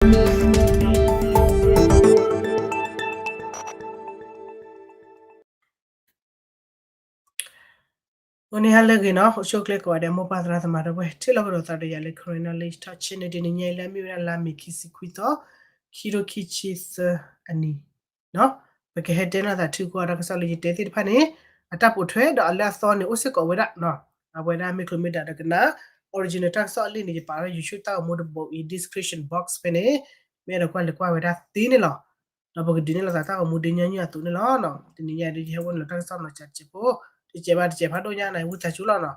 ဂီၤနံၤဟါလၢအဂ့ၤနီၤ, အိၣ်ဆူၣ်အိၣ်ချ့ကိးဂၤဒဲး မိၢ်ပၢ်သရၣ်သမါဒီပုၢ်ဝဲၢ် ထံၣ်လိာ်ကဒီးသးဒီးယၤလၢ Karen Knowledge Talk Channel တနံၤညါအံၤ လၢအမ့ၢ်ဝဲဒၣ်လါမ့ၤခံဆံခွံသီ, ခံထိခံဆံသၢအနံၤ, ပကဟဲတဲလိာ်သးထုကိးတၢ်ကစီၣ်လၢယတဲသ့ၣ်တဖၣ်န့ၣ် အတၢ်ပိာ်ထွဲဒီးအလၢအသီန့ၣ် အိၣ်စ့ၢ်ကီးဝဲဒၣ်, အဝဲဒၣ်မ့ၢ်ကျိၤမ့ၢ်ဒၣ်ဒီးကနၣ် original တၢ်ကစီၣ်အလံာ်န့ၣ် ယပာ်လၢ YouTube တၢ်ဂီၤမူတဘိအံၤ description box ဖဲန့ၣ်, မ့ၢ်အဲၣ်ဒိးကွၢ်လဲၤကွၢ်ဝဲဒၣ်သ့န့ၣ်လီၤ. ဒီးပကဒုးနဲၣ်လိာ်သးတၢ်ဂီၤမူဒ်ညီနုၢ်အသိးန့ၣ်လီၤ. တနံၤညါအံၤဒ်ယဟဲအိၣ်န့ၣ်လီၤ တၢ်ကစီၣ်နီၤ ကးစဲးဖိ, တစဲးဘၣ်တစဲးဖးဒိၣ်ညါန့ၣ် ဝံသးစူၤလီၤနီၤ.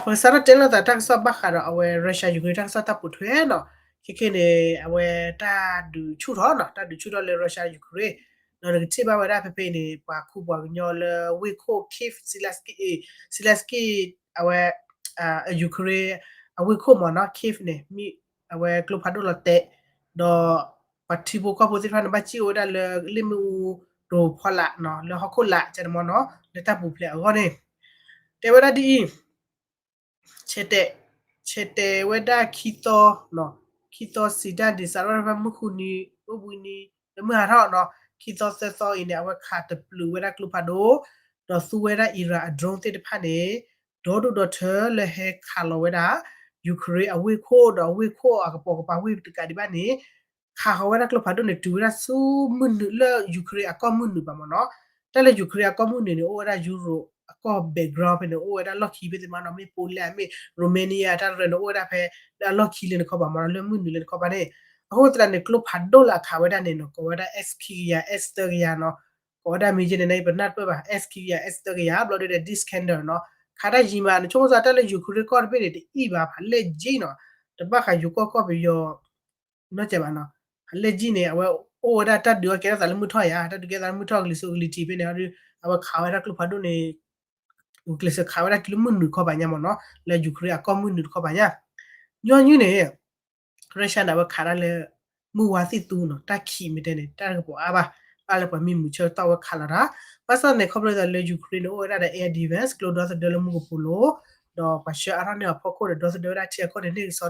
ပကစးထီၣ်တဲလိာ်သးတၢ်ကစီၣ်ဘၣ်ဃးဒီးအဝဲ Russia Ukraine တၢ်ကစီၣ်တၢ်ပိာ်ထွဲနီၤ, ခဲကနံၣ်အံၤန့ၣ် အဝဲတၢ်ဒုးဆူၣ်ထီၣ်နီၤ, တၢ်ဒုးဆူၣ်ထီၣ်လၢ Russia Ukraine ဒီးနကထံၣ်ဘၣ်ဝဲဒၣ်ဖဲဖဲအံၤန့ၣ် ပှၤခူပှၤကညီလၢဝ့ၢ်ခိၣ် Kyiv, Zelensky, Zelensky အဝဲ Ukraine အဝ့ၢ်ခိၣ်မ့ၢ်နီၤ Kyiv န့ၣ် မ့ၢ်အဝဲကျိဖးဒိၣ်လီၤတဲာ်, ဒီးပှၤထံဖိကီၢ်ဖိသ့ၣ်တဖၣ်န့ၣ် ဘၣ်စံၣ်အိၣ်ဝဲဒၣ်လၢလ့ၣ်မ့ၣ်အူတိၤဖီလာ်နီၤ, လၢဟီၣ်ခိၣ်လာ်ကန့ၣ်မ့ၢ်နီၤ, လၢတၢ်ပူၤဖျဲးအဂီၢ်န့ၣ်, တဲဝဲဒၣ်ဒ်အံၤ ဆဲးတဲာ်, ဆဲးတဲာ်ဝဲဒၣ်ခံသီ, ခံသီစံးတၢ်ဒ်စးထီၣ်ဖဲမုၢ်ဃုနံၤ, အိၣ်ဘှံးနံၤ, လၢမုၢ်ဟးထီၣ်နီၤ, ခံသီသၢသီအံၤန့ၣ် အဝဲခးတပျုာ်ဝဲဒၣ်ကျိဖးဒိၣ်, ဒီးသူဝဲဒၣ် Iran အ drone သ့ၣ်တဖၣ်န့ၣ်, ဒီဒူၣ်ဒီထၢလၢဟဲခးလီၤဝဲဒၣ် Ukraine အဝ့ၢ်ခိၣ် ဒီးအဝ့ၢ်ခိၣ်အကပိာ်ကပၤဝ့ၢ်တကးဒံးဘၣ်န့ၣ် ခးဃီၤဝဲဒၣ်ကျိဖးဒိၣ်န့ၣ် တုၤဝဲဒၣ်ဆူမုၢ်နုာ်လၢ Ukraine အကီၢ်မုၢ်နုာ်ဘၣ်မ့ၢ်နီၤ, တၢ်လၢ Ukraine အကီၢ်မုၢ်နုာ်န့ၣ် အိၣ်ဝဲဒၣ် Europe အကီၢ် background ဖဲန့ၣ် အိၣ်ဝဲဒၣ်လီၢ်ခံဖဲသ့ၣ်မ့ၢ်နီၤ, မ့ၢ် Poland မ့ၢ် Romania တၢ်ရဲၣ်န့ၣ် အိၣ်ဝဲဒၣ်ဖဲ လၢအလီၢ်ခံလၢန့ၣ်ခီဘၣ်မ့ၢ်နီၤ, လၢမုၢ်နုာ်လၢန့ၣ်ခီဘၣ်န့ၣ်, အဃိသတးန့ၣ် ကျိဖးဒိၣ်လၢအခးဝဲဒၣ်န့ၣ်နီၤ ကိးဝဲဒၣ် S ခံကယၤ S သၢကယၤနီၤ, ကိးဝဲဒၣ်မ့ၢ်ယဲန့ၣ် ပနၢ်တပၢၢ်ဘၣ် S ခံကယၤ S သၢကယၤ ဘျီဒုဒီး Iskander နီၤ, ခးတၢ်ယံၤမး နဆိကမိၣ်စ့ၢ်တၢ်လၢ Ukraine ကီၢ်တဘ့ၣ်န့ၣ် တအံၣ်ဘၣ် ဖးလဲၢ်ကၠံနီၤ, တဘၣ်ဃးယိၤကီၢ်ကီၢ်ပယီၤ နီၢ်ကဲဘၣ်နီၤ, ဖးလဲၢ်ကၠံန့ၣ် အဝဲအိၣ်ဝဲဒၣ်တၢ်ဒုးအီၣ်ကဲထီၣ်သးလၢမုၢ်ထီၣ်ယါ, တၢ်ဒုးကဲထီၣ်သးလၢမုၢ်ထီၣ်ကလံၤစိးကလံၤထံးဖဲန့ၣ်ဒီး အဝဲခးဝဲဒၣ်ကျိဖးဒိၣ်န့ၣ်, ကျဲးစၢးခးဝဲဒၣ်တုၤလၢမုၢ်နုာ်ခီဘၣ်ညါမ့ၢ်နီၤ, လၢ Ukraine အကီၢ်မုၢ်နုာ်တခီဘၣ်ညါ, ညီနုၢ်န့ၣ် Russia န့ၣ် အဝဲခးဒၣ်လၢ မုၢ်ဝါသံၣ်သူနီၤ, တၢ်ခံးမ့ၢ်တဲန့ၣ် တၢ်ကပိာ်အါဘၣ်, ဘၣ်လၢပှၤမံမုာ်ဆၢကတီၢ်ဝဲခးလီၤတၢ်, ဘၣ်ဆၣ်န့ၣ် ခီဖျိသးလၢ Ukraine န့ၣ် အိၣ်ဝဲဒၣ်ဒီး air defense ကျိဒီသဒၢလၢမူကပိာ်လိၤ, ဒီးပှၤဆှၢအါထီၣ်န့ၢ်အဖီခိၣ်ဒီး ဒီသဒၢဝဲဒၣ်ထံအခိၣ်န့ၣ် န့ၢ်ကစ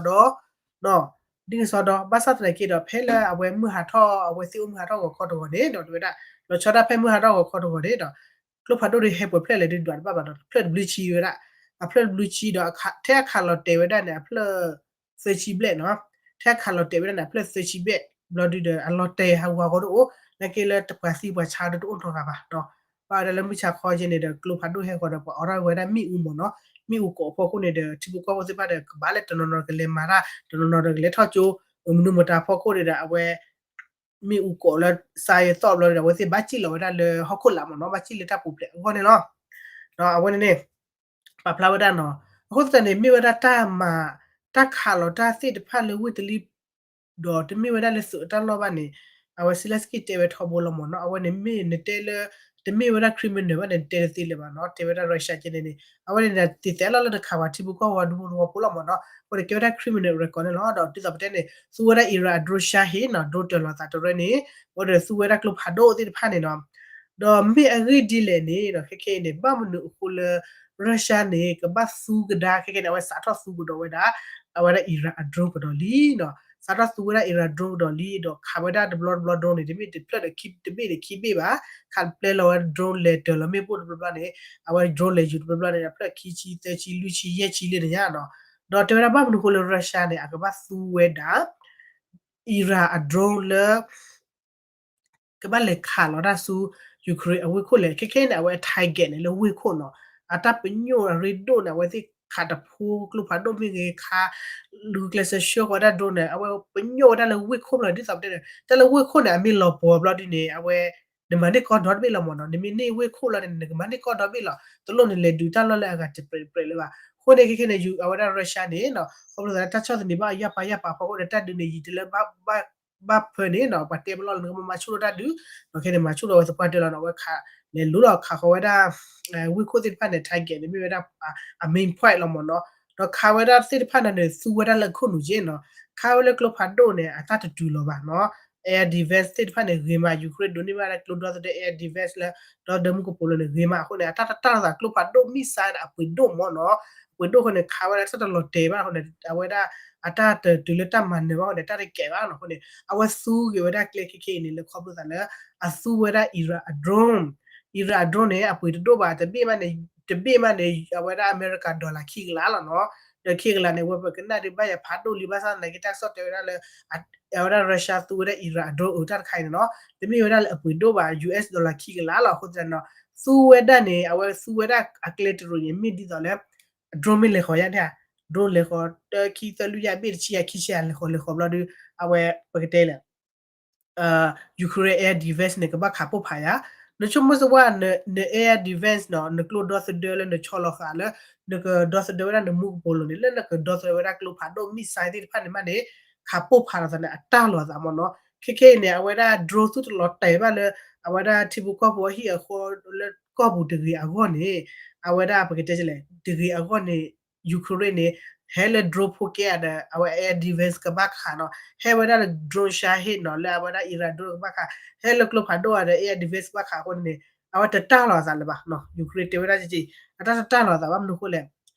ီဒီ ဒ်ကစီဒီ, ဘၣ်ဆၣ်သနာ်က့ဒီး ဖဲလၢအဝဲမုၢ်ဟးထီၣ် အဝဲသ့ၣ်အိၣ်မုၢ်ဟးထီၣ်ဂီၤခီတဂီၤန့ၣ်ဒီး တဲဝဲဒၣ် လီၤဆီဒၣ်ဖဲမုၢ်ဟးထီၣ်ဂီၤခီတဂီၤန့ၣ်ဒီး ကျိဖးဒိၣ်ဒ်ဟဲပှဲၤဖျၢၣ်လဲၣ်ဒ်ဒွးတဘၣ်ဘၣ်ဒီး ဖျၢၣ်တဘျုးဆံဝဲဒၣ်, အဖျၢၣ်တဘျုးဆံဒီး ထဲအခးလီၤတဲာ်ဝဲဒၣ်န့ၣ် အဖျၢၣ်သၢဆံဘျဲၣ်နီၤ, ထဲအခးလီၤတဲာ်ဝဲဒၣ်န့ၣ် အဖျၢၣ်သၢဆံဘျဲၣ်, ဘျီဒုဒီး အလီၤတဲာ်ဟးဂီၤဂီၤတအိၣ်, နာ်က့လၢတပှၤသံပှၤဆါဒီးတအိၣ်နီတဂၤဘၣ်ဒီး ဘၣ်ဝဲဒၣ်လၢမုၢ်ဆါခီကဲန့ၣ်ဒီး ကျိဖးဒိၣ်ဟဲဂီၤဒီး ပှၤအိးထီၣ်ဝဲဒၣ်မ့ၣ်အူမ့ၢ်နီၤ, မ့ၣ်အူကိးအဖီခိၣ်န့ၣ်ဒီး ထံဖိကီၢ်ဖိသ့ၣ်တဖၣ်ဒီး ကဘၣ်လၢတနီၤနီၤကလဲၤမၤတၢ်, တနီၤနီၤဒီးကလဲၤထီၣ်ကၠိ, မနုၤမတၤဖီခိၣ်န့ၣ်ဒီး အဝဲ မ့ၣ်အူကိးလၢစါယသီၣ်ဘျီဒီး အဝဲသ့ၣ်ဘၣ်စံၣ်လီၤဝဲဒၣ်လၢဟီၣ်ခိၣ်လာ်မ့ၢ်နီၤ, ဘၣ်စံၣ်လၢတၢ်ပူၤဖျဲးအဂီၢ်န့ၣ်လီၤ. ဒီးအဝဲန့ၣ်န့ၣ် ပာ်ဖျါဝဲဒၣ်နီၤ, အဃိသတးန့ၣ် မ့ၢ်ဝဲဒၣ်တၢ်မၤ တၢ်ခးလီၤတၢ်သ့ၣ်တဖၣ်လၢဝ့ၢ်တလံၢ် ဒီးတမ့ၢ်ဝဲဒၣ်လၢသုးအတၢ်လီၢ်ဘၣ်န့ၣ် အဝဲ Zelensky တဲဝဲထီဘိလီၤမ့ၢ်နီၤ, အဝဲန့ၣ်မ့ၢ်နတဲလၢ တမ့ၢ်ဝဲဒၣ် criminal ဘၣ်န့ၣ် နတဲတသ့လၢၤဘၣ်နီၤ, တဲဝဲဒၣ် Russia ကဲန့ၣ်န့ၣ် အဝဲန့ၣ် တသ့လီၤလၢနခးပှၤထံဖိကီၢ်ဖိဒူဖိသဝီဖိလီၤမ့ၢ်နီၤ, အဃိန့ၣ် ကဲဝဲဒၣ် criminal record န့ၣ်လီၤ. ဒီးဒ်သိးပတဲန့ၣ် သူဝဲဒၣ် Iran အ drone ဆါဟ့ၣ်နီၤ, drone တၢၤလီၤသးတရၢန့ၣ် အဝဲဒီးသူဝဲဒၣ်ကျိဖးဒိၣ်သ့ၣ်တဖၣ်န့ၣ်နီၤ, ဒီးမ့ၢ်အဂ့ၢ်ဒ်လဲၣ်န့ၣ်ဒီး ခဲခဲအံၤန့ၣ် ဘၣ်မနုၤအဃိလၢ Russia န့ၣ် ကဘၣ်သူကဒါ ခဲခဲန့ၣ် အဝဲစးထီၣ်သူကဒီးဝဲဒၣ် အဝဲဒၣ် Iran အ drone ကဒီးလံနီၤ, စးထီၣ်သူဝဲဒၣ် Iran drone ကဒီးလံ ဒီးခးဝဲဒၣ်တဘျီတဘျီ drone န့ၣ် တမ့ၢ်တဖျၢၣ်ဒီးခံဘ့ၣ်ဒီးခံဘ့ၣ်ဘၣ်, ခးပျဲလီၤဝဲ drone လဲၤတၢၤလီၤမ့ၣ်ပိၢ်တဘျီဘျီန့ၣ် အဝဲ drone လဲၤယူၤတဘျီဘျီန့ၣ် အဖျၢၣ်ခံဆံ သၢဆံ လွံၢ်ဆံ ယဲၢ်ဆံလၢတညါနီၤ, ဒီးတဲဝဲဒၣ်ဘၣ်မနုၤအဃိလၢ Russia န့ၣ် အကဘၣ်သူဝဲဒၣ် Iran အ drone လၢ ကဘၣ်လဲၤခးလီၤတၢ်ဆူ Ukraine အဝ့ၢ်ခိၣ်လဲၣ်, ခဲခဲန့ၣ် အဝဲအ target န့ၣ် လၢဝ့ၢ်ခိၣ်နီၤ, အတၢ်ပညိၣ်အရ့ဒိၣ်န့ၣ် အဝဲသ့ၣ်ခးတဖိကျိဖးဒိၣ်မ့ၢ်ဂ့ၤ, ခးလူၤကျဲးစၢးဆှၢဃီၤဝဲဒၣ် drone န့ၣ် အဝဲပညိၣ်ဝဲဒၣ်လၢဝ့ၢ်ခိၣ်ဘျီ ဒ်သိးပတဲန့ၣ် တၢ်လၢဝ့ၢ်ခိၣ်န့ၣ် အမ့ၢ်လီၤပှီၤဘျီဒ်န့ၣ် အဝဲ နမၤန့ၢ်ကီၢ်ဒီတဘ့ၣ်လီၤမ့ၢ်နီၤ, နမ့ၢ်န့ၢ်ဝ့ၢ်ခိၣ်လီၤန့ၣ် နကမၤန့ၢ်ကီၢ်ဒီဘ့ၣ်လီၤ, တလိၣ်နလဲၤဒုးတၢ်လီၢ်လၢအဂၤတပြဲးတပြဲးလၢၤဘၣ်. အဃိန့ၣ် ခဲခဲန့ၣ် ယူၤ အဝဲဒၣ် Russia န့ၣ်နီၤ ခီဖျိသးလၢတၢ်ဆီၣ်သနံးဘၣ်ယၢ်ပၤယၢ်ပၤဖီခိၣ်ဒီး တၢ်ဒုးန့ၣ် ယံာ်တလၢ ဘၣ်ဖၢန့ၣ်နီၤ ပှၤတဲပလီၢ်လၢနကမၤဆူၣ်ထီၣ်တၢ်ဒုး, ဒီးခဲန့ၣ် မၤဆူၣ်ထီၣ်ဝဲသပှၢ်တၢၢ်လီၤနီၤ, အဝဲခးလဲၤလိၤလီၤခးဃီၤဝဲဒၣ် ဝ့ၢ်ခိၣ်သ့ၣ်တဖၣ်န့ၣ် target န့ၣ် မ့ၢ်ဝဲဒၣ် အ main point လီၤမ့ၢ်နီၤ, ဒီးခးဝဲဒၣ်သ့ၣ်တဖၣ်န့ၣ်န့ၣ် သူဝဲဒၣ်လၢခိၣ်နူာ်က့နီၤ, ခးဝဲလၢကျိဖးဒိၣ်န့ၣ် အတၢ်တတုၤလီၤဘၣ်နီၤ, air defense သ့ၣ်တဖၣ်န့ၣ် ဂ့ၤမး Ukraine ဒိးန့ၢ်ဘၣ်ဒၣ်ကျိဒီသဒၢ air defense လၢ ဒီသဒၢမူကပိာ်လိၤန့ၣ် ဂ့ၤမးအဃိန့ၣ် အတၢ်တၢ်လိာ်သးကျိဖးဒိၣ် missile န့ၣ် အပှ့ၤဒိၣ်မ့ၢ်နီၤ, ပှ့ၤဒိၣ်အဃိန့ၣ် ခးဝဲဒၣ်တၢ်တလီၤတဲာ်ဘၣ်အဃိန့ၣ် အဝဲဒၣ် အတၢ်တတုၤလၢတၢ်မၤနၢၤဘၣ်အဃိန့ၣ် တၢ်တကဲဘၣ်နီၤအဃိန့ၣ် အဝဲသူက့ၤဝဲဒၣ်ကျဲခဲခဲအံၤန့ၣ် လၢခီဖျိသးလၢ အသူဝဲဒၣ် Iran အ drone, Iran အ drone န့ၣ် အပှ့ၤတဒိၣ်ဘၣ် တဘ့ၣ်မးန့ၣ် တဘ့ၣ်မးန့ၣ် အဝဲဒၣ်အမဲရကၤ dollar ခံကလးလီၤနီၤ. ဒီးခံကလးန့ၣ် ဝဲပကနၣ်ဒုးဘၣ်ယၤဖးဒိၣ်လံ ဘၣ်ဆၣ်သနာ်က့ တၢ်ကစီၣ်တဲဝဲဒၣ်လၢ အဝဲဒၣ် Russia သူဝဲဒၣ် Iran အ drone အတၢ်တခါအံၤန့ၣ်နီၤ တမ့ၢ်ဝဲဒၣ်လၢအပှ့ၤဒိၣ်ဘၣ် US dollar ခံကလးလီၤ. အဃိသတးန့ၣ် သူဝဲဒၣ်န့ၣ် အဝဲသူဝဲဒၣ်အကျဲတရူးန့ၣ် မ့ၢ်ဒ်သိးလၢ drone မ့ၢ်လဲၤဃီၤယါန့ၣ် drone လဲၤဃီၤ တၢ ခံ သၢ လွံၢ် ယါ ဘ့ၣ် တဆံ ယါ ခံဆံ ယါ လဲၤဃီၤ လဲၤဃီၤဘျီဒီး အဝဲ ပကတဲလဲၣ် Ukraine air defense န့ၣ် ကဘၣ်ခးပိၢ်ဖးယါ, နဆိကမိၣ်စ့ၢ်ဝဲ န air defense နီၤ နကျိဒီသဒၢလၢနဆီလီၤဃာ်လၢ နကဒီသဒၢဝဲဒၣ်နမူကပိာ်လိၤန့ၣ် လၢနကဒီသဒၢဝဲဒၣ်ကျိဖးဒိၣ် missile သ့ၣ်တဖၣ်န့ၣ်မးန့ၣ် ခးပိၢ်ဖးလီၤသးန့ၣ် အတၢ်လီၤသးမ့ၢ်နီၤ. ခဲခဲအံၤန့ၣ် အဝဲဒၣ် drone သူတလီၤတဲာ်ဘၣ်လၢ အဝဲဒၣ်ထံဖိကီၢ်ဖိအဟံၣ်အဃီလၢကီၢ်ပူၤတဂ့ၤအဂီၢ်န့ၣ် အဝဲဒၣ်ပကတဲလဲၣ် တဂ့ၤအဂီၢ်န့ၣ် Ukraine န့ၣ် ဟဲလၢ drone ဖိကဲဧါဒီး အဝဲ air defense ကဘၣ်ခးနီၤ, ဟဲဝဲဒၣ်လၢ drone Shahed နီၤ လၢအဝဲဒၣ် Iran drone ကဘၣ်ခး, ဟဲလၢကျိဖးဒိၣ်ဧါဒီး air defense ကဘၣ်ခးအဃိန့ၣ် အဝဲတတၢ်လီၤသးလၢၤဘၣ်နီၤ. Ukraine တဲဝဲဒၣ်က့ အတၢ်တတၢ်လီၤသးဘၣ်မနုၤအဃိလဲၣ်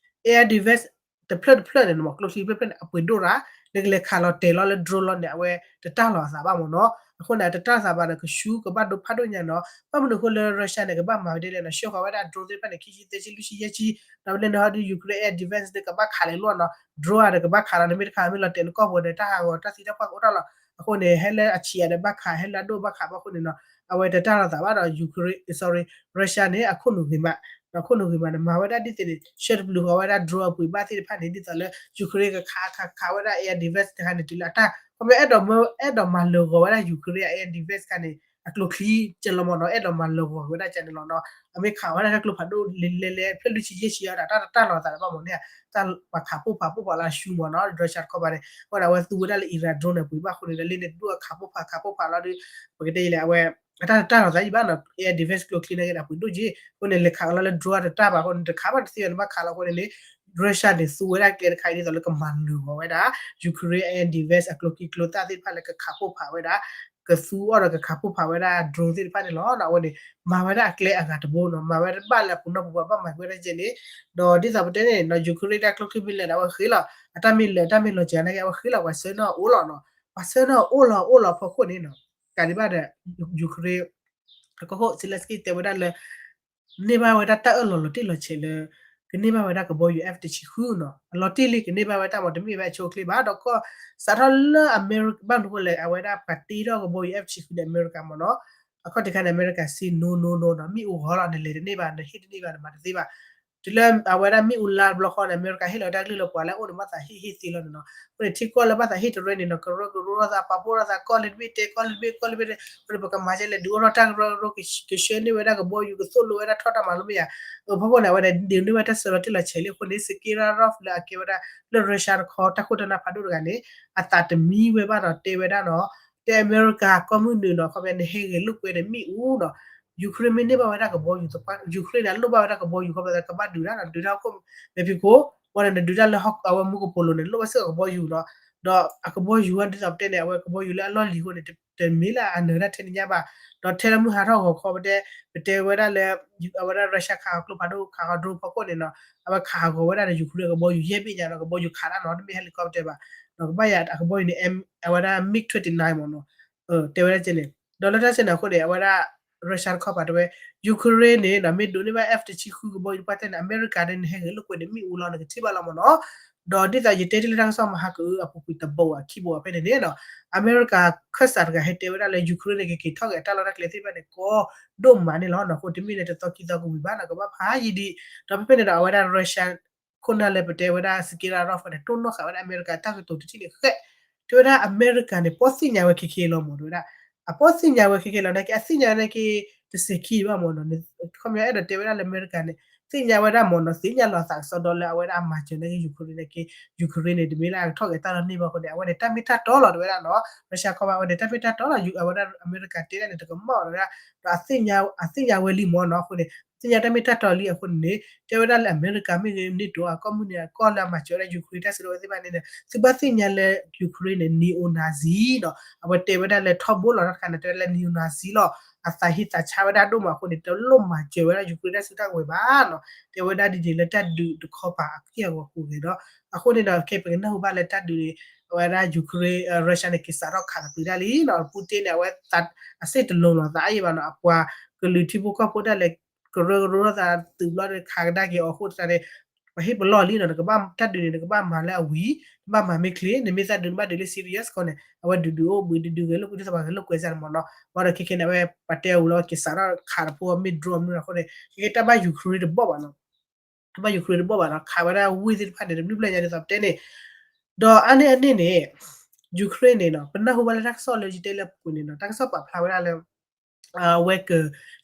air defense တဖျၢၣ်တဖျၢၣ်န့ၣ် မ့ၢ်ကျိချံတဖျၢၣ်န့ၣ် အပှ့ၤဒိၣ်ရၣ် နကလဲၤခးလီၤတဲာ်လီၤလၢ drone လီၤန့ၣ် အဝဲတတၢ်လီၤအသးဘၣ်မ့ၢ်နီၤ. အဃိန့ၣ် တတၢ်လီၤသးဘၣ်ဒီး ကဆူကဘၣ်ဒိဖးဒိၣ်ညါနီၤ. ဘၣ်မနုၤအဃိလၢ Russia န့ၣ် ကဘၣ်မၤဝဲဒ်လဲၣ်နီၤ ဆှၢဃီၤဝဲဒၣ် drone သ့ၣ်တဖၣ်န့ၣ် ခံဆံ သၢဆံ လွံၢ်ဆံ ယဲၢ်ဆံ ဒီးပလဲၤနုာ်ဟီဒီး Ukraine air defense ဒီးကဘၣ်ခးလဲၤလီၤနီၤ. drone ဒီးကဘၣ်ခးလီၤ နမ့ၢ်တခးမ့ၢ်လီၤတဲာ်နကီၢ်ပူၤဒီး တၢ်ဟးဂီၤတၢ်သံတၢ်ပှၢ်ကအိၣ်ထီၣ်လီၤ. အဃိန့ၣ် ဟဲလၢအဆံးဒီးဘၣ်ခး ဟဲလၢအဒိၣ်ဘၣ်ခးဘၣ်အဃိန့ၣ်နီၤ အဝဲတတၢ်လီၤသးဘၣ်ဒီး Ukraine sorry Russia န့ၣ် အခိၣ်နူာ်ဂ့ၤမး ဒီးခိၣ်နူာ်ဂ့ၤမးန့ၣ် မၤဝဲဒၣ်ဒ်သ့ၣ်န့ၣ် ဆှၢတပျုာ်ဃီၤဝဲဒၣ် drone အပှ့ၤဘၣ်သ့ၣ်တဖၣ်န့ၣ် ဒ်သိးလၢ Ukraine ကခးခးခးဝဲဒၣ် air defense တခါန့ၣ် တုၤလၢအတၢ် ခီပညီအဲၣ်ဒိးမၤလၢာ်ဂီၤဝဲဒၣ် Ukraine air defense တခါန့ၣ် အကျိချံကဲလီၤမ့ၢ်နီၤ အဲၣ်ဒိးမၤလၢာ်ဂီၤဝဲဒၣ်ကန့ၣ်လီၤနီၤ. အမ့ၢ်ခးဝဲဒၣ်တၢ်ကျိဖးဒိၣ်လဲၤလဲၤ ဖျၢၣ်လွံၢ်ဆံယဲၢ်ဆံအီၤဒီး တၢ်တတၢ်လီၤသးလၢၤဘၣ်မ့ၢ်န့ၣ် တၢ်ပှၤခးပိၢ်ဖးပိၢ်ဖးလၢအဆူမ့ၢ်နီၤ Russia တခီပၤန့ၣ် အဃိန့ၣ် အဝဲသူဝဲဒၣ်လၢ Iran drone န့ၣ် ပှ့ၤဘၣ်အဃိန့ၣ်ဒီး လၢန့ၣ်ဒိၣ်အခးပိၢ်ဖးခးပိၢ်ဖးလီၤဒီး ပကတဲလဲၣ် အဝဲ အတၢ်တတၢ်လီၤသးယံၤဘၣ်နီၤ air defense ကျိချံန့ၣ်က့ဒီး ပှ့ၤဒိၣ်က့ အဃိန့ၣ် လဲၤခးလီၤလၢ drone တတၢ်ဘၣ်အဃိန့ၣ် တခးဘၣ်တသ့ဘၣ်န့ၣ် ဘၣ်ခးလီၤအဃိန့ၣ်န့ၣ် Russia န့ၣ် သူဝဲဒၣ်ကျဲတခါအံၤဒ်သိးလၢကမၤလၢာ်ဂီၤဝဲဒၣ် Ukraine air defense အကျိချံကျိသၣ်သ့ၣ်တဖၣ်လၢကခးပိၢ်ဖးဝဲဒၣ် ကသူအီၤဒီးကခးပိၢ်ဖးဝဲဒၣ် drone သ့ၣ်တဖၣ်န့ၣ်လီၤ. အဝဲန့ၣ် မၤဝဲဒၣ်အကျဲအဂၤတဘိနီၤ မၤဝဲတဘၣ်လၢအပူၤနီၢ်ပူၤဘၣ် ဘၣ်မၤက့ၤဝဲဒၣ်ကဲန့ၣ် ဒီးဒ်သိးပတဲန့ၣ်နီၤ Ukraine တၢ်ကျိချံမ့ၢ်လၢာ်ဒီး အဝဲဃ့လီၤ အတၢ်မ့ၢ်လၢာ် အတၢ်မ့ၢ်လီၤစှၤန့ၣ်က့ အဝဲဃ့လီၤပှၤဆှၢနီၣ်အိၣ်လီၤနီၤ ပှၤဆှၢနီၣ်အိၣ်လီၤအိၣ်လီၤဖီခိၣ်န့ၣ်နီၤ ကးဒံးဘၣ်ဒီး Ukraine အကဟိၣ် Zelensky တဲဝဲဒၣ်လၢ န့ၢ်ဘၣ်ဝဲဒၣ်တၢ်အၢၣ်လီၤလီၤတံၢ်လီၤဆဲးလၢ ကန့ၢ်ဘၣ်ဝဲဒၣ်ကဘီယူၤ F တဆံဃုနီၤ အလီၤတံၢ်လံ ကန့ၢ်ဘၣ်ဝဲတၢ်မ့ၢ်တမ့ၢ်ဝဲအဆိအချ့ဘၣ် ဒီးကီၢ် စးထီၣ်လၢအမဲရကၤ ဘၣ်မနုၤအဃိလဲၣ် အဝဲဒၣ်ပှၤတ့ထီၣ်ကဘီယူၤ F တဆံဃုန့ၣ် အမဲရကၤမ့ၢ်နီၤ အခီၣ်ထံးခါန့ၣ် အမဲရကၤ say no no no နီၤ မ့ၣ်အူဂီၤလီၤ နလဲၤတန့ၢ်ဘၣ် နဟ့ၣ်တန့ၢ်ဘၣ် နမၤတသ့ဘၣ် တုၤလၢအဝဲဒၣ်မ့ၣ်အူလါတဘျီဃီန့ၣ် အမဲရကၤဟ့ၣ်လီၤဝဲဒၣ်ကလုၢ်လၢပှၤလၢအအိၣ်ဒီးဘၣ်သးဟ့ၣ်ဟ့ၣ်သ့လီၤန့ၣ်နီၤ အဃိန့ၣ် ထံကီၢ်လၢဘၣ်သးဟ့ၣ်တရၢန့ၣ်နီၤ ကရၢကရိလိာ်သး ပာ်ဖှိၣ်လိာ်သး ကီၢ်လၢတဘ့ၣ်တဲ ကီၢ်လၢတဘ့ၣ် ကီၢ်လၢတဘ့ၣ်တဲ အဃိန့ၣ် ပကမၤကဲလဲၣ် ဒုးအိၣ်ထီၣ်တၢ်ကရၢကရိ ကဆှၢန့ၢ်ဝဲဒၣ်ကဘီယူၤ ကသိၣ်လိဝဲဒၣ်ထီၣ်တၢ်မၤလိမ့ၢ်ဧါ အဖီခိၣ်န့ၣ် အဝဲဒၣ်ဒုးန့ၢ်ဝဲတၢ်ဆၢလီၤတံၢ်လီၤဆဲးလံအဃိန့ၣ် Sakharov လၢအကဲဝဲဒၣ်လၢ Russia တခီ တၢ်ခိၣ်တၢ်နၢ်ဖးဒိၣ်တဂၤန့ၣ် အသးတမံဝဲဘၣ်နီၤ တဲဝဲဒၣ်နီၤ တဲအမဲရကၤကီၢ်မုၢ်နုာ်နီၤ ခီပညီနဟဲဂဲၤလိာ်ကွဲန့ၣ်မ့ၣ်အူနီၤ Ukraine မ့ၢ်န့ၢ်ဘၣ်ဝဲဒၣ်ကဘီယူၤ Ukraine န့ၣ် အလိၣ်ဘၣ်ဝဲဒၣ်ကဘီယူၤ ခီပညီကဘၣ်ဒုးတၢ်နီၤ ဒုးတၢ်ခိၣ် မဲာ်ဖံးခိၣ် ဝဲန့ၣ် နဒုးတၢ်လၢအဝဲမူကပိာ်လိၤန့ၣ် လိၣ်ဘၣ်စ့ၢ်ကီးကဘီယူၤနီၤ ဒီးအကဘီယူၤဝဲဒ်သိးပတဲန့ၣ် အဝဲကဘီယူၤလၢအလီၢ်လံၤအဃိန့ၣ် တမ့ၢ်လၢအနၢၤတၢ်ထဲန့ၣ်ညါဘၣ် ဒီးထဲလၢမုၢ်ဟါထီၣ်ဂီၤခီပတဲ ပတဲဝဲဒၣ်လၢ အဝဲဒၣ် Russia ခးအီၤကျိဖးဒိၣ် ခးအီၤ drone ဖီခိၣ်န့ၣ်နီၤ အဝဲခးဟးဂီၤဝဲဒၣ်ဒီး Ukraine အကဘီယူၤယဲၢ်ဘ့ၣ်ညါနီၤ ကဘီယူၤခးတၢ်နီၤ တမ့ၢ် helicopter ဘၣ် ဒီးကဘၣ်ယၤအကဘီယူၤန့ၣ် အဝဲဒၣ် MiG twenty-nine မ့ၢ်နီၤ တဲဝဲဒၣ်ကဲန့ၣ် ဒီးလၢတၢ်စဲန့ၣ်အဃိန့ၣ် အဝဲဒၣ် Russia တခီပၤတဲဝဲ Ukraine န့ၣ်နီၤ မ့ၢ်ဒိးန့ၢ်ဘၣ် F တဆံဃုကဘီယူၤတပှၢ်တဲန့ၣ် အမဲရကၤန့ၣ် နဟဲဂဲၤလိာ်ကွဲန့ၣ်မ့ၣ်အူလီၤ နကထံၣ်ဘၣ်လီၤမ့ၢ်နီၤ ဒီးဒ်သိးယတဲတ့ၢ်လၢတၢ်ကစီၣ်မဟါကအု အပူၤကွံာ်တဘိအခံဘိအဖဲန့ၣ်န့ၣ်နီၤ အမဲရကၤခၢၣ်စးတဂၤဟဲတဲဝဲဒၣ်လၢ Ukraine န့ၣ် ကက့ၤထီၣ်က့ၤအတၢ်လီၢ်တၢ်ကျဲသ့ၣ်တဖၣ်န့ၣ် ကီဒိၣ်မးန့ၣ်လီၤနီၤ အဃိတမ့ၢ်လၢတသီခံသီကဝံၤဘၣ်နီၤ ကဘၣ်ဖးယံာ်ဒံး ဒီးဖဲဖဲန့ၣ်ဒီး အဝဲဒၣ် Russia ခိၣ်နၢ်လၢပတဲဝဲဒၣ် Sakharov န့ၣ် တိၢ်နီၣ်ဃာ်ဝဲဒၣ်အမဲရကၤတၢ်ကတိၤတထံၣ်န့ၣ်ဃဲ တဲဝဲဒၣ်အမဲရကၤန့ၣ် ပီၣ်သ့ၣ်ညါဝဲခဲခဲလီၤမ့ၢ် တဲဝဲဒၣ် အပီၣ်သ့ၣ်ညါဝဲခဲခဲလီၤ နာ်က့အသ့ၣ်ညါဝဲနာ်က့ တစဲးခံဘၣ်မ့ၢ်နီၤ ခီပညီအဲၣ်ဒိးတဲဝဲဒၣ်လၢအမဲရကၤန့ၣ် သ့ၣ်ညါဝဲဒၣ်မ့ၢ်နီၤ သ့ၣ်ညါလီၤသးကစီဒီလၢအဝဲဒၣ်အမၤစၢၤနာ်က့ Ukraine နာ်က့ Ukraine န့ၣ် တမ့ၢ်လၢအကထီၣ်က့ၤတၢ်လီၢ်န့ၢ်ဘၣ်အဃိန့ၣ် အဝဲန့ၣ်တၢ်မ့ၢ်တၢ်တီလီၤ တဲဝဲဒၣ်နီၤ Russia ခီပၤ အဝဲန့ၣ် တၢ်မ့ၢ်တၢ်တီလီၤ အဝဲဒၣ်အမဲရကၤတဲဒၣ်န့ၣ် တကမၣ် တဲဝဲဒၣ် ဒီးအသ့ၣ်ညါဝဲလံမ့ၢ်နီၤ အဃိန့ၣ် သ့ၣ်ညါတၢ်မ့ၢ်တၢ်တီလံအဃိန့ၣ်န့ၣ် တဲဝဲဒၣ်လၢအမဲရကၤမ့ၢ်ဂ့ၤ NATO အကီၢ်မုၢ်န့ၣ် အကီၢ်လၢအမၤစၢၤဝဲဒၣ် Ukraine တၢ်စုကဝဲၤသ့ၣ်တဖၣ်န့ၣ် သုဘၣ်သ့ၣ်ညါလၢ Ukraine န့ၣ် neo-Nazi ဒီး အဝဲတဲဝဲဒၣ်လၢထီဘိလီၤတခါန့ၣ် တဲဝဲဒၣ်လၢ neo-Nazi လီၤ အသးဟ့သးဆါဝဲဒၣ်ဒိၣ်မးအဃိန့ၣ် တလိၣ်မၤစၢၤဝဲဒၣ် Ukraine တၢ်စုကဝဲၤဘၣ်နီၤ တဲဝဲဒၣ်ဒ်န့ၣ်လၢတၢ်ဒုးတခီပၤအက့ၢ်အဂီၤအဃိန့ၣ်ဒီး အဃိန့ၣ်ဒီး ခဲပကနၢ်ဟူဘၣ်လၢတၢ်ဒုးန့ၣ် အဝဲဒၣ် Ukraine Russia န့ၣ် က့ၤစးထီၣ်ခးသပှ့ၤဒၣ်လံနီၤ Putin န့ၣ် အဝဲအစ့ၣ်တလိၤလီၤသးအါယံၤဘၣ်နီၤ အပှၤကလုာ်ထံဖိကီၢ်ဖိဒၣ်လဲာ် ကရၢကရိလိာ်သးသုးဘျီဒီး ခးကဒါက့ၤအီၤအဃိသတးန့ၣ် ပှၤဟ့ၣ်ပလီၢ်လံနီၤ နကဘၣ်တၢ်ဒုးန့ၣ် နကဘၣ်မၤလၢအဝံၤ နဘၣ်မၤမ့ၢ်ချ့ နမ့ၢ်သးဒုးနဘၣ်ဒုးလၢ serious ခီန့ၣ် အဝဲဒုးဒုးအိၣ်ဘှံး ဒုးဒုးဂဲၤလိာ်ကွံာ်သ့ၣ်တဖၣ်ဂဲၤလိာ်ကွဲစ့ၢ်န့ၣ်မ့ၢ်နီၤ ဘၣ်ဒီးခဲခဲန့ၣ် အဝဲပှၤတဲအူလီၤ က့ၤစးထီၣ်ခးတဖိမ့ၢ် drone မ့ၢ်အဃိန့ၣ် ခဲခဲတၢ်ဘၣ် Ukraine တဘီၣ်ဘၣ်နီၤ တၢ်ဘၣ် Ukraine တဘီၣ်ဘၣ်နီၤ ခးဝဲဒၣ်ဝ့ၢ်သ့ၣ်တဖၣ်န့ၣ် တဘျုးဖျၢၣ်ညါဒ်သိးပတဲန့ၣ် ဒီးအါန့ၢ်အန့ၣ်န့ၣ် Ukraine န့ၣ်နီၤ ပနၢ်ဟူဘၣ်လၢတၢ်ကစီၣ်လၢယတဲလၢအပူၤကွံာ်န့ၣ်နီၤ တၢ်ကစီၣ်ပာ်ဖျါဝဲဒၣ်လၢ အဝဲက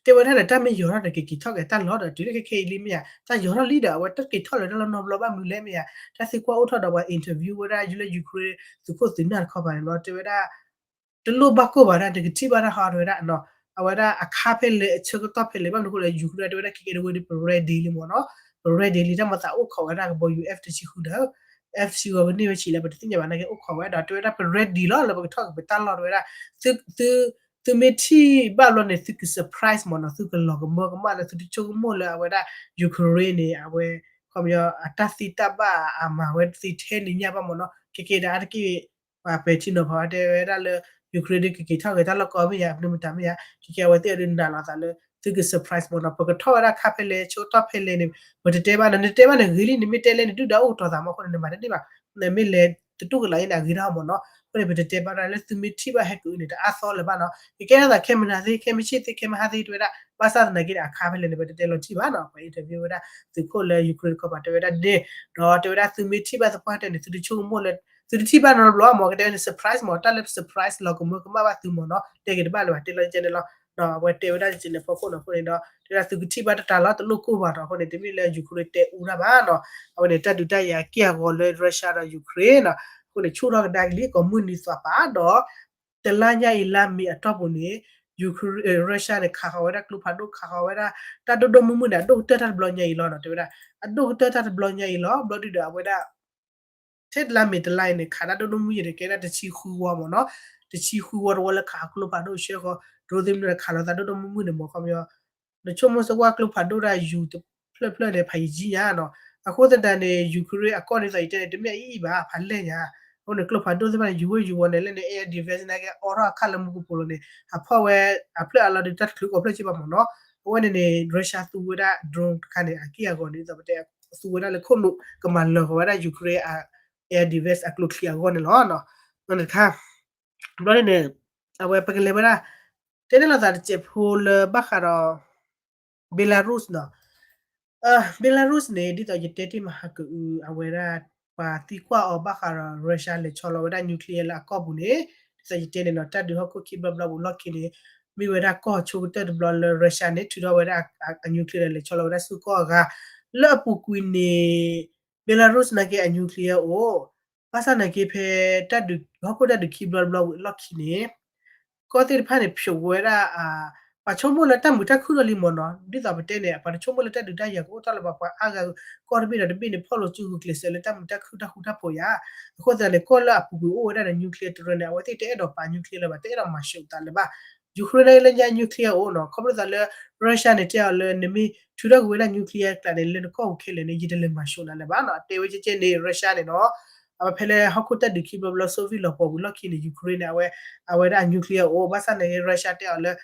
တဲဝဲဒၣ်ဒီး တၢ်မ့ၢ်ယီၤထီၣ်န့ၣ် ကက့ၤထီၣ်က့ၤတၢ်လီၢ်ဒီး တုၤလၢခဲခဲအံၤလံမ့ၢ်ဧါ တၢ်ယီၤထီၣ်လံဒီး အဝဲတက့ၤထီၣ်လၢတၢ်လီၢ်နီတဘျီဘၣ်မနုၤလဲၣ်မ့ၢ်ဧါ တၢ်သံကွၢ်အိၣ်ထီၣ်ဒီးပှၤ interview ဝဲဒၣ် ယူၤလၢ Ukraine သုးခိၣ်သုးနၢ်တခီပၤန့ၣ်လီၤ တဲဝဲဒၣ် တလိၣ်ဘၣ်ကိၢ်ဘၣ်ဒၣ် တကထံၣ်ဘၣ်တၢ်ဟီတဲဝဲဒၣ်နီၤ အဝဲဒၣ်အခါဖဲလဲၣ် အဆၢကတီၢ်ဖဲလဲၣ် ဘၣ်မနုၤအဃိလဲၣ် Ukraine တဲဝဲဒၣ်ခဲကဲတဝဲဒၣ် ပ ready လံမ့ၢ်နီၤ ပ ready လံ တၢ်မၤသးအိၣ်ခိးဝဲဒၣ်ကဘီယူၤ F တဆံဃုဒီး F တဆံဃုကန့ၢ်ဝဲဆံးလဲၣ် ပတသ့ၣ်ညါဘၣ်နာ်က့ အိၣ်ခိးဝဲဒီး တဲဝဲဒၣ်ပ ready လီၤ လၢပကထီၣ်က့ၤပတၢ်လီၢ်တဲဝဲဒၣ် သု သုမ့ၢ်ထံၣ်ဘၣ်ဘျီန့ၣ် သုက surprise မ့ၢ်နီၤ သုကလီၤကမၢကမၣ်လၢ သုတဆိကမိၣ်လၢအဝဲဒၣ် Ukraine န့ၣ် အဝဲ ခီပညီ အတၢ်သံတၢ်ဘၣ်အမၤဝဲသ့ထဲန့ၣ်ညါဘၣ်မ့ၢ်နီၤ ခဲကဲဒၣ်အါတက့ၢ် ပှၤပဲာ်ထံနီၤဖးဝဲတဲဝဲဒၣ်လၢ Ukraine ဒုးကက့ၤထီၣ်က့ၤတၢ်လီၢ်ကီမ့ၢ်ယါ အမနုၤမတၤမ့ၢ်ယါ ခဲကဲအဝဲသ့ၣ်အဒုးနာ်လီၤသးလၢ သုက surprise မ့ၢ်နီၤ ပကထီၣ်ဝဲဒၣ်ခါဖဲလဲၣ် ဆၢကတီၢ်ဖဲလဲၣ်န့ၣ် ပတတဲဘၣ်နီၤ နတဲဘၣ်န့ၣ်ဂ့ၤလံ နမ့ၢ်တဲလဲၣ် နဒုၣ်ဒါအိၣ်ကတီၤသးမ့ၢ်အဃိန့ၣ် နမၤတန့ၢ်ဘၣ် နမ့ၢ်လဲၤတတူၢ်ကလာ်အံၤန့ၣ် အဂ့ၤဒၣ်မ့ၢ်နီၤ အဃိန့ၣ် ပတတဲဘၣ်ဒၣ်လၢသုမ့ၢ်ထံၣ်ဘၣ်ဟဲကအုန့ၣ် တအါသီလၢၤဘၣ်နီၤ ကကဲထီၣ်သးခဲမနၤသ့ ခဲမုၢ်ဆ့ၣ်သ့ ခဲမုၢ်ဟါသ့တဲဝဲဒၣ် ဘၣ်ဆၣ်သနာ်က့န့ၣ် အခါဖဲလဲၣ်န့ၣ် ပတတဲလီၤထံၣ်ဘၣ်နီၤ ပှၤ interview ဝဲဒၣ် သုးခိၣ်လၢ Ukraine တခီပၤတဲဝဲဒၣ်န့ၣ် ဒီးတဲဝဲဒၣ်သုမ့ၢ်ထံၣ်ဘၣ်သပှၢ်တၢၢ်န့ၣ် သုတဆိကမိၣ်လၢ သုတထံၣ်ဘၣ်နီတဘျီမ့ၢ် ကတဲဝဲန့ၣ် surprise မ့ၢ် တၢ်လၢ surprise လီၤကမၢကမၣ်ဘၣ်သုမ့ၢ်နီၤ တဲက့ၤတဘၣ်လၢၤဘၣ် တဲလီၤကဲန့ၣ်လီၤ ဒီးအဝဲတဲဝဲဒၣ်ကဲန့ၣ်ဖီခိၣ်နီၤ အဃိန့ၣ်ဒီး တဲဝဲဒၣ်သုကထံၣ်ဘၣ်တၢ်တၢ်လီၤ တလိၣ်ကိၢ်ဘၣ်ဒီး အဃိန့ၣ် တမ့ၢ်လၢ Ukraine တဲအူတၢ်ဘၣ်နီၤ အဝဲန့ၣ် တၢ်ဒုးတၢ်ယၤက့ၢ်အဂီၤလၢ Russia ဒီး Ukraine နီၤ အဃိန့ၣ် ဆူၣ်ထီၣ်ကဒါက့ၤလံ ကိးမုၢ်နံၤသွးပၤဒီး တလါညါအံၤလါမ့ၤအတီၢ်ပူၤန့ၣ် Ukraine Russia န့ၣ် ခးဃီၤဝဲဒၣ်ကျိဖးဒိၣ် ခးဃီၤဝဲဒၣ် တၢ်ဒိၣ်ဒိၣ်မုၢ်မုၢ်န့ၣ် အဒိၣ်ကတၢၢ်တၢ်တဘျီညါအံၤလီၤနီၤ တဲဝဲဒၣ် အဒိၣ်ကတၢၢ်တၢ်တဘျီညါအံၤလီၤ ဘျီဒုဒီးအဝဲဒၣ် ထဲတလါမ့ၤတလါအံၤန့ၣ် ခးတၢ်ဒိၣ်ဒိၣ်မုၢ်မုၢ်န့ၣ် ကဲဒၣ်တဆံဃုဝီမ့ၢ်နီၤ တဆံဃုဝီတဝီလၢခးကျိဖးဒိၣ်ဆှၢဃီၤ ဒိသ့ၣ်မနုၤခးလိာ်သးဒိၣ်ဒိၣ်မုၢ်မုၢ်န့ၣ် မ့ၢ်ခီပညီ နဆိကမိၣ်စ့ၢ်ကီးကျိဖးဒိၣ်ဒၣ်ယူၤတဖျၢၣ်ဖျၢၣ်န့ၣ် ဖးယံာ်ယံာ်ညါနီၤ အဃိသတးန့ၣ် Ukraine အကီၢ်ဒ်သိးယတဲန့ၣ် တမ့ၢ်အအံၤဘၣ် ဖးလဲၢ်ညါ အဃိန့ၣ် ကျိဖးဒိၣ်သ့ၣ်တဖၣ်န့ၣ် ယူၤဝဲယူၤဝီၤန့ၣ် လၢန့ၣ် air defense နာ်က့ အိးထီၣ်အခၣ်လၢမူကပိာ်လိၤန့ၣ် ဟးဖီၣ်ဝဲ အဖျၢၣ်အလီၤဒုးတၢ်တချုးကိးဖျၢၣ်စ့ၢ်ဘၣ်မ့ၢ်နီၤ အဝဲန့ၣ်န့ၣ် Russia သူဝဲဒၣ် drone တခါန့ၣ် အက့ၢ်အဂီၤန့ၣ် ဒ်သိးပတဲ သူဝဲဒၣ်လၢခိၣ်နူာ် ကမၤလၢာ်ဃီၤဝဲဒၣ် Ukraine အ air defense အကျိချံအဂီၢ်န့ၣ်လီၤ တခါ ဘျီန့ၣ်န့ၣ် အဝဲပကလဲၤဝဲဒၣ် တဲန့ၢ်လိာ်သးတစဲးဖိလၢဘၣ်ဃးဒီး Belarus နီၤ Belarus န့ၣ် ဒ်သိးယတဲတ့ၢ်မးဟးကအု အဝဲဒၣ် ပှၤသံကွၢ်အီၤဘၣ်ဃးဒီး Russia လဲၤဆီလီၤဝဲဒၣ် nuclear လၢအကီၢ်ပူၤန့ၣ် ဒ်သိးယတဲန့ၣ်နီၤ တၢ်ဒုးဟီၣ်ခိၣ်ခံဘျီဘျီပူၤလီၢ်ခံန့ၣ် မ့ၢ်ဝဲဒၣ်ကီၢ်ဆိကတၢၢ်တဘျီလၢ Russia န့ၣ် ထုးထီၣ်ဝဲဒၣ် အ nuclear လဲၤဆီလီၤဝဲဒၣ်ဆူကီၢ်အဂၤ လၢအပူၤကွံာ်န့ၣ် Belarus နာ်က့ အ nuclear အိၣ် ဘၣ်ဆၣ်နာ်က့ဖဲ တၢ်ဒုး ဟီၣ်ခိၣ်တၢ်ဒုးခံဘျီတဘျီဝံၤအလီၢ်ခံန့ၣ် ကီၢ်သ့ၣ်တဖၣ်န့ၣ် ဖျိးဝဲဒၣ် ပှၤဆိကမိၣ်လၢတၢ်မုာ်တၢ်ခုၣ်ထီၣ်လံမ့ၢ်နီၤ ဒ်သိးပတဲန့ၣ် ပှၤတဆိကမိၣ်လၢတၢ်ဒုးတၢ်ယၤကအိၣ်ထီၣ်လၢၤဘၣ် ပှၤအါဂၤကီၢ်တဘ့ၣ်ဒီးတဘ့ၣ်န့ၣ် ဖီၣ်လိာ်စုဂုာ်ကျဲးစၢးလၢတၢ်မုာ်တၢ်ခုၣ်တၢ်ဃူတၢ်ဖိးယါ အဃိသတးန့ၣ် ကီၢ်လၢအပူၤကွံာ်အိၣ်ဝဲဒၣ်ဒီး nuclear တရၢန့ၣ် အဝဲသ့ၣ်တအဲၣ်ဒိးပာ် nuclear လၢၤဘၣ် တအဲၣ်ဒိးမၤၡိးသးလၢၤဘၣ် Ukraine န့ၣ်လၢညါ nuclear အိၣ်နီၤ ခီဖျိသးလၢ Russia န့ၣ် တဲအီၤလၢ နမ့ၢ်ထုးထီၣ်ကွံာ်ဝဲဒၣ် nuclear ကျးန့ၣ် လၢနကီၢ်ပူၤခဲလၢာ်န့ၣ် ယတလဲၤမၤၡိးနၤလၢၤဘၣ်နီၤ တဲဝဲကဲကဲန့ၣ် Russia န့ၣ်နီၤ အဝဲဖဲလၢဟီၣ်ခိၣ်တၢ်ဒုးခံဘျီဘျီ Soviet လီၤပှီၢ်ဝံၤလီၢ်ခံန့ၣ် Ukraine န့ၣ် အဝဲ အဝဲဒၣ် nuclear အိၣ် ဘၣ်ဆၣ်န့ၣ် Russia တဲအီၤလၢ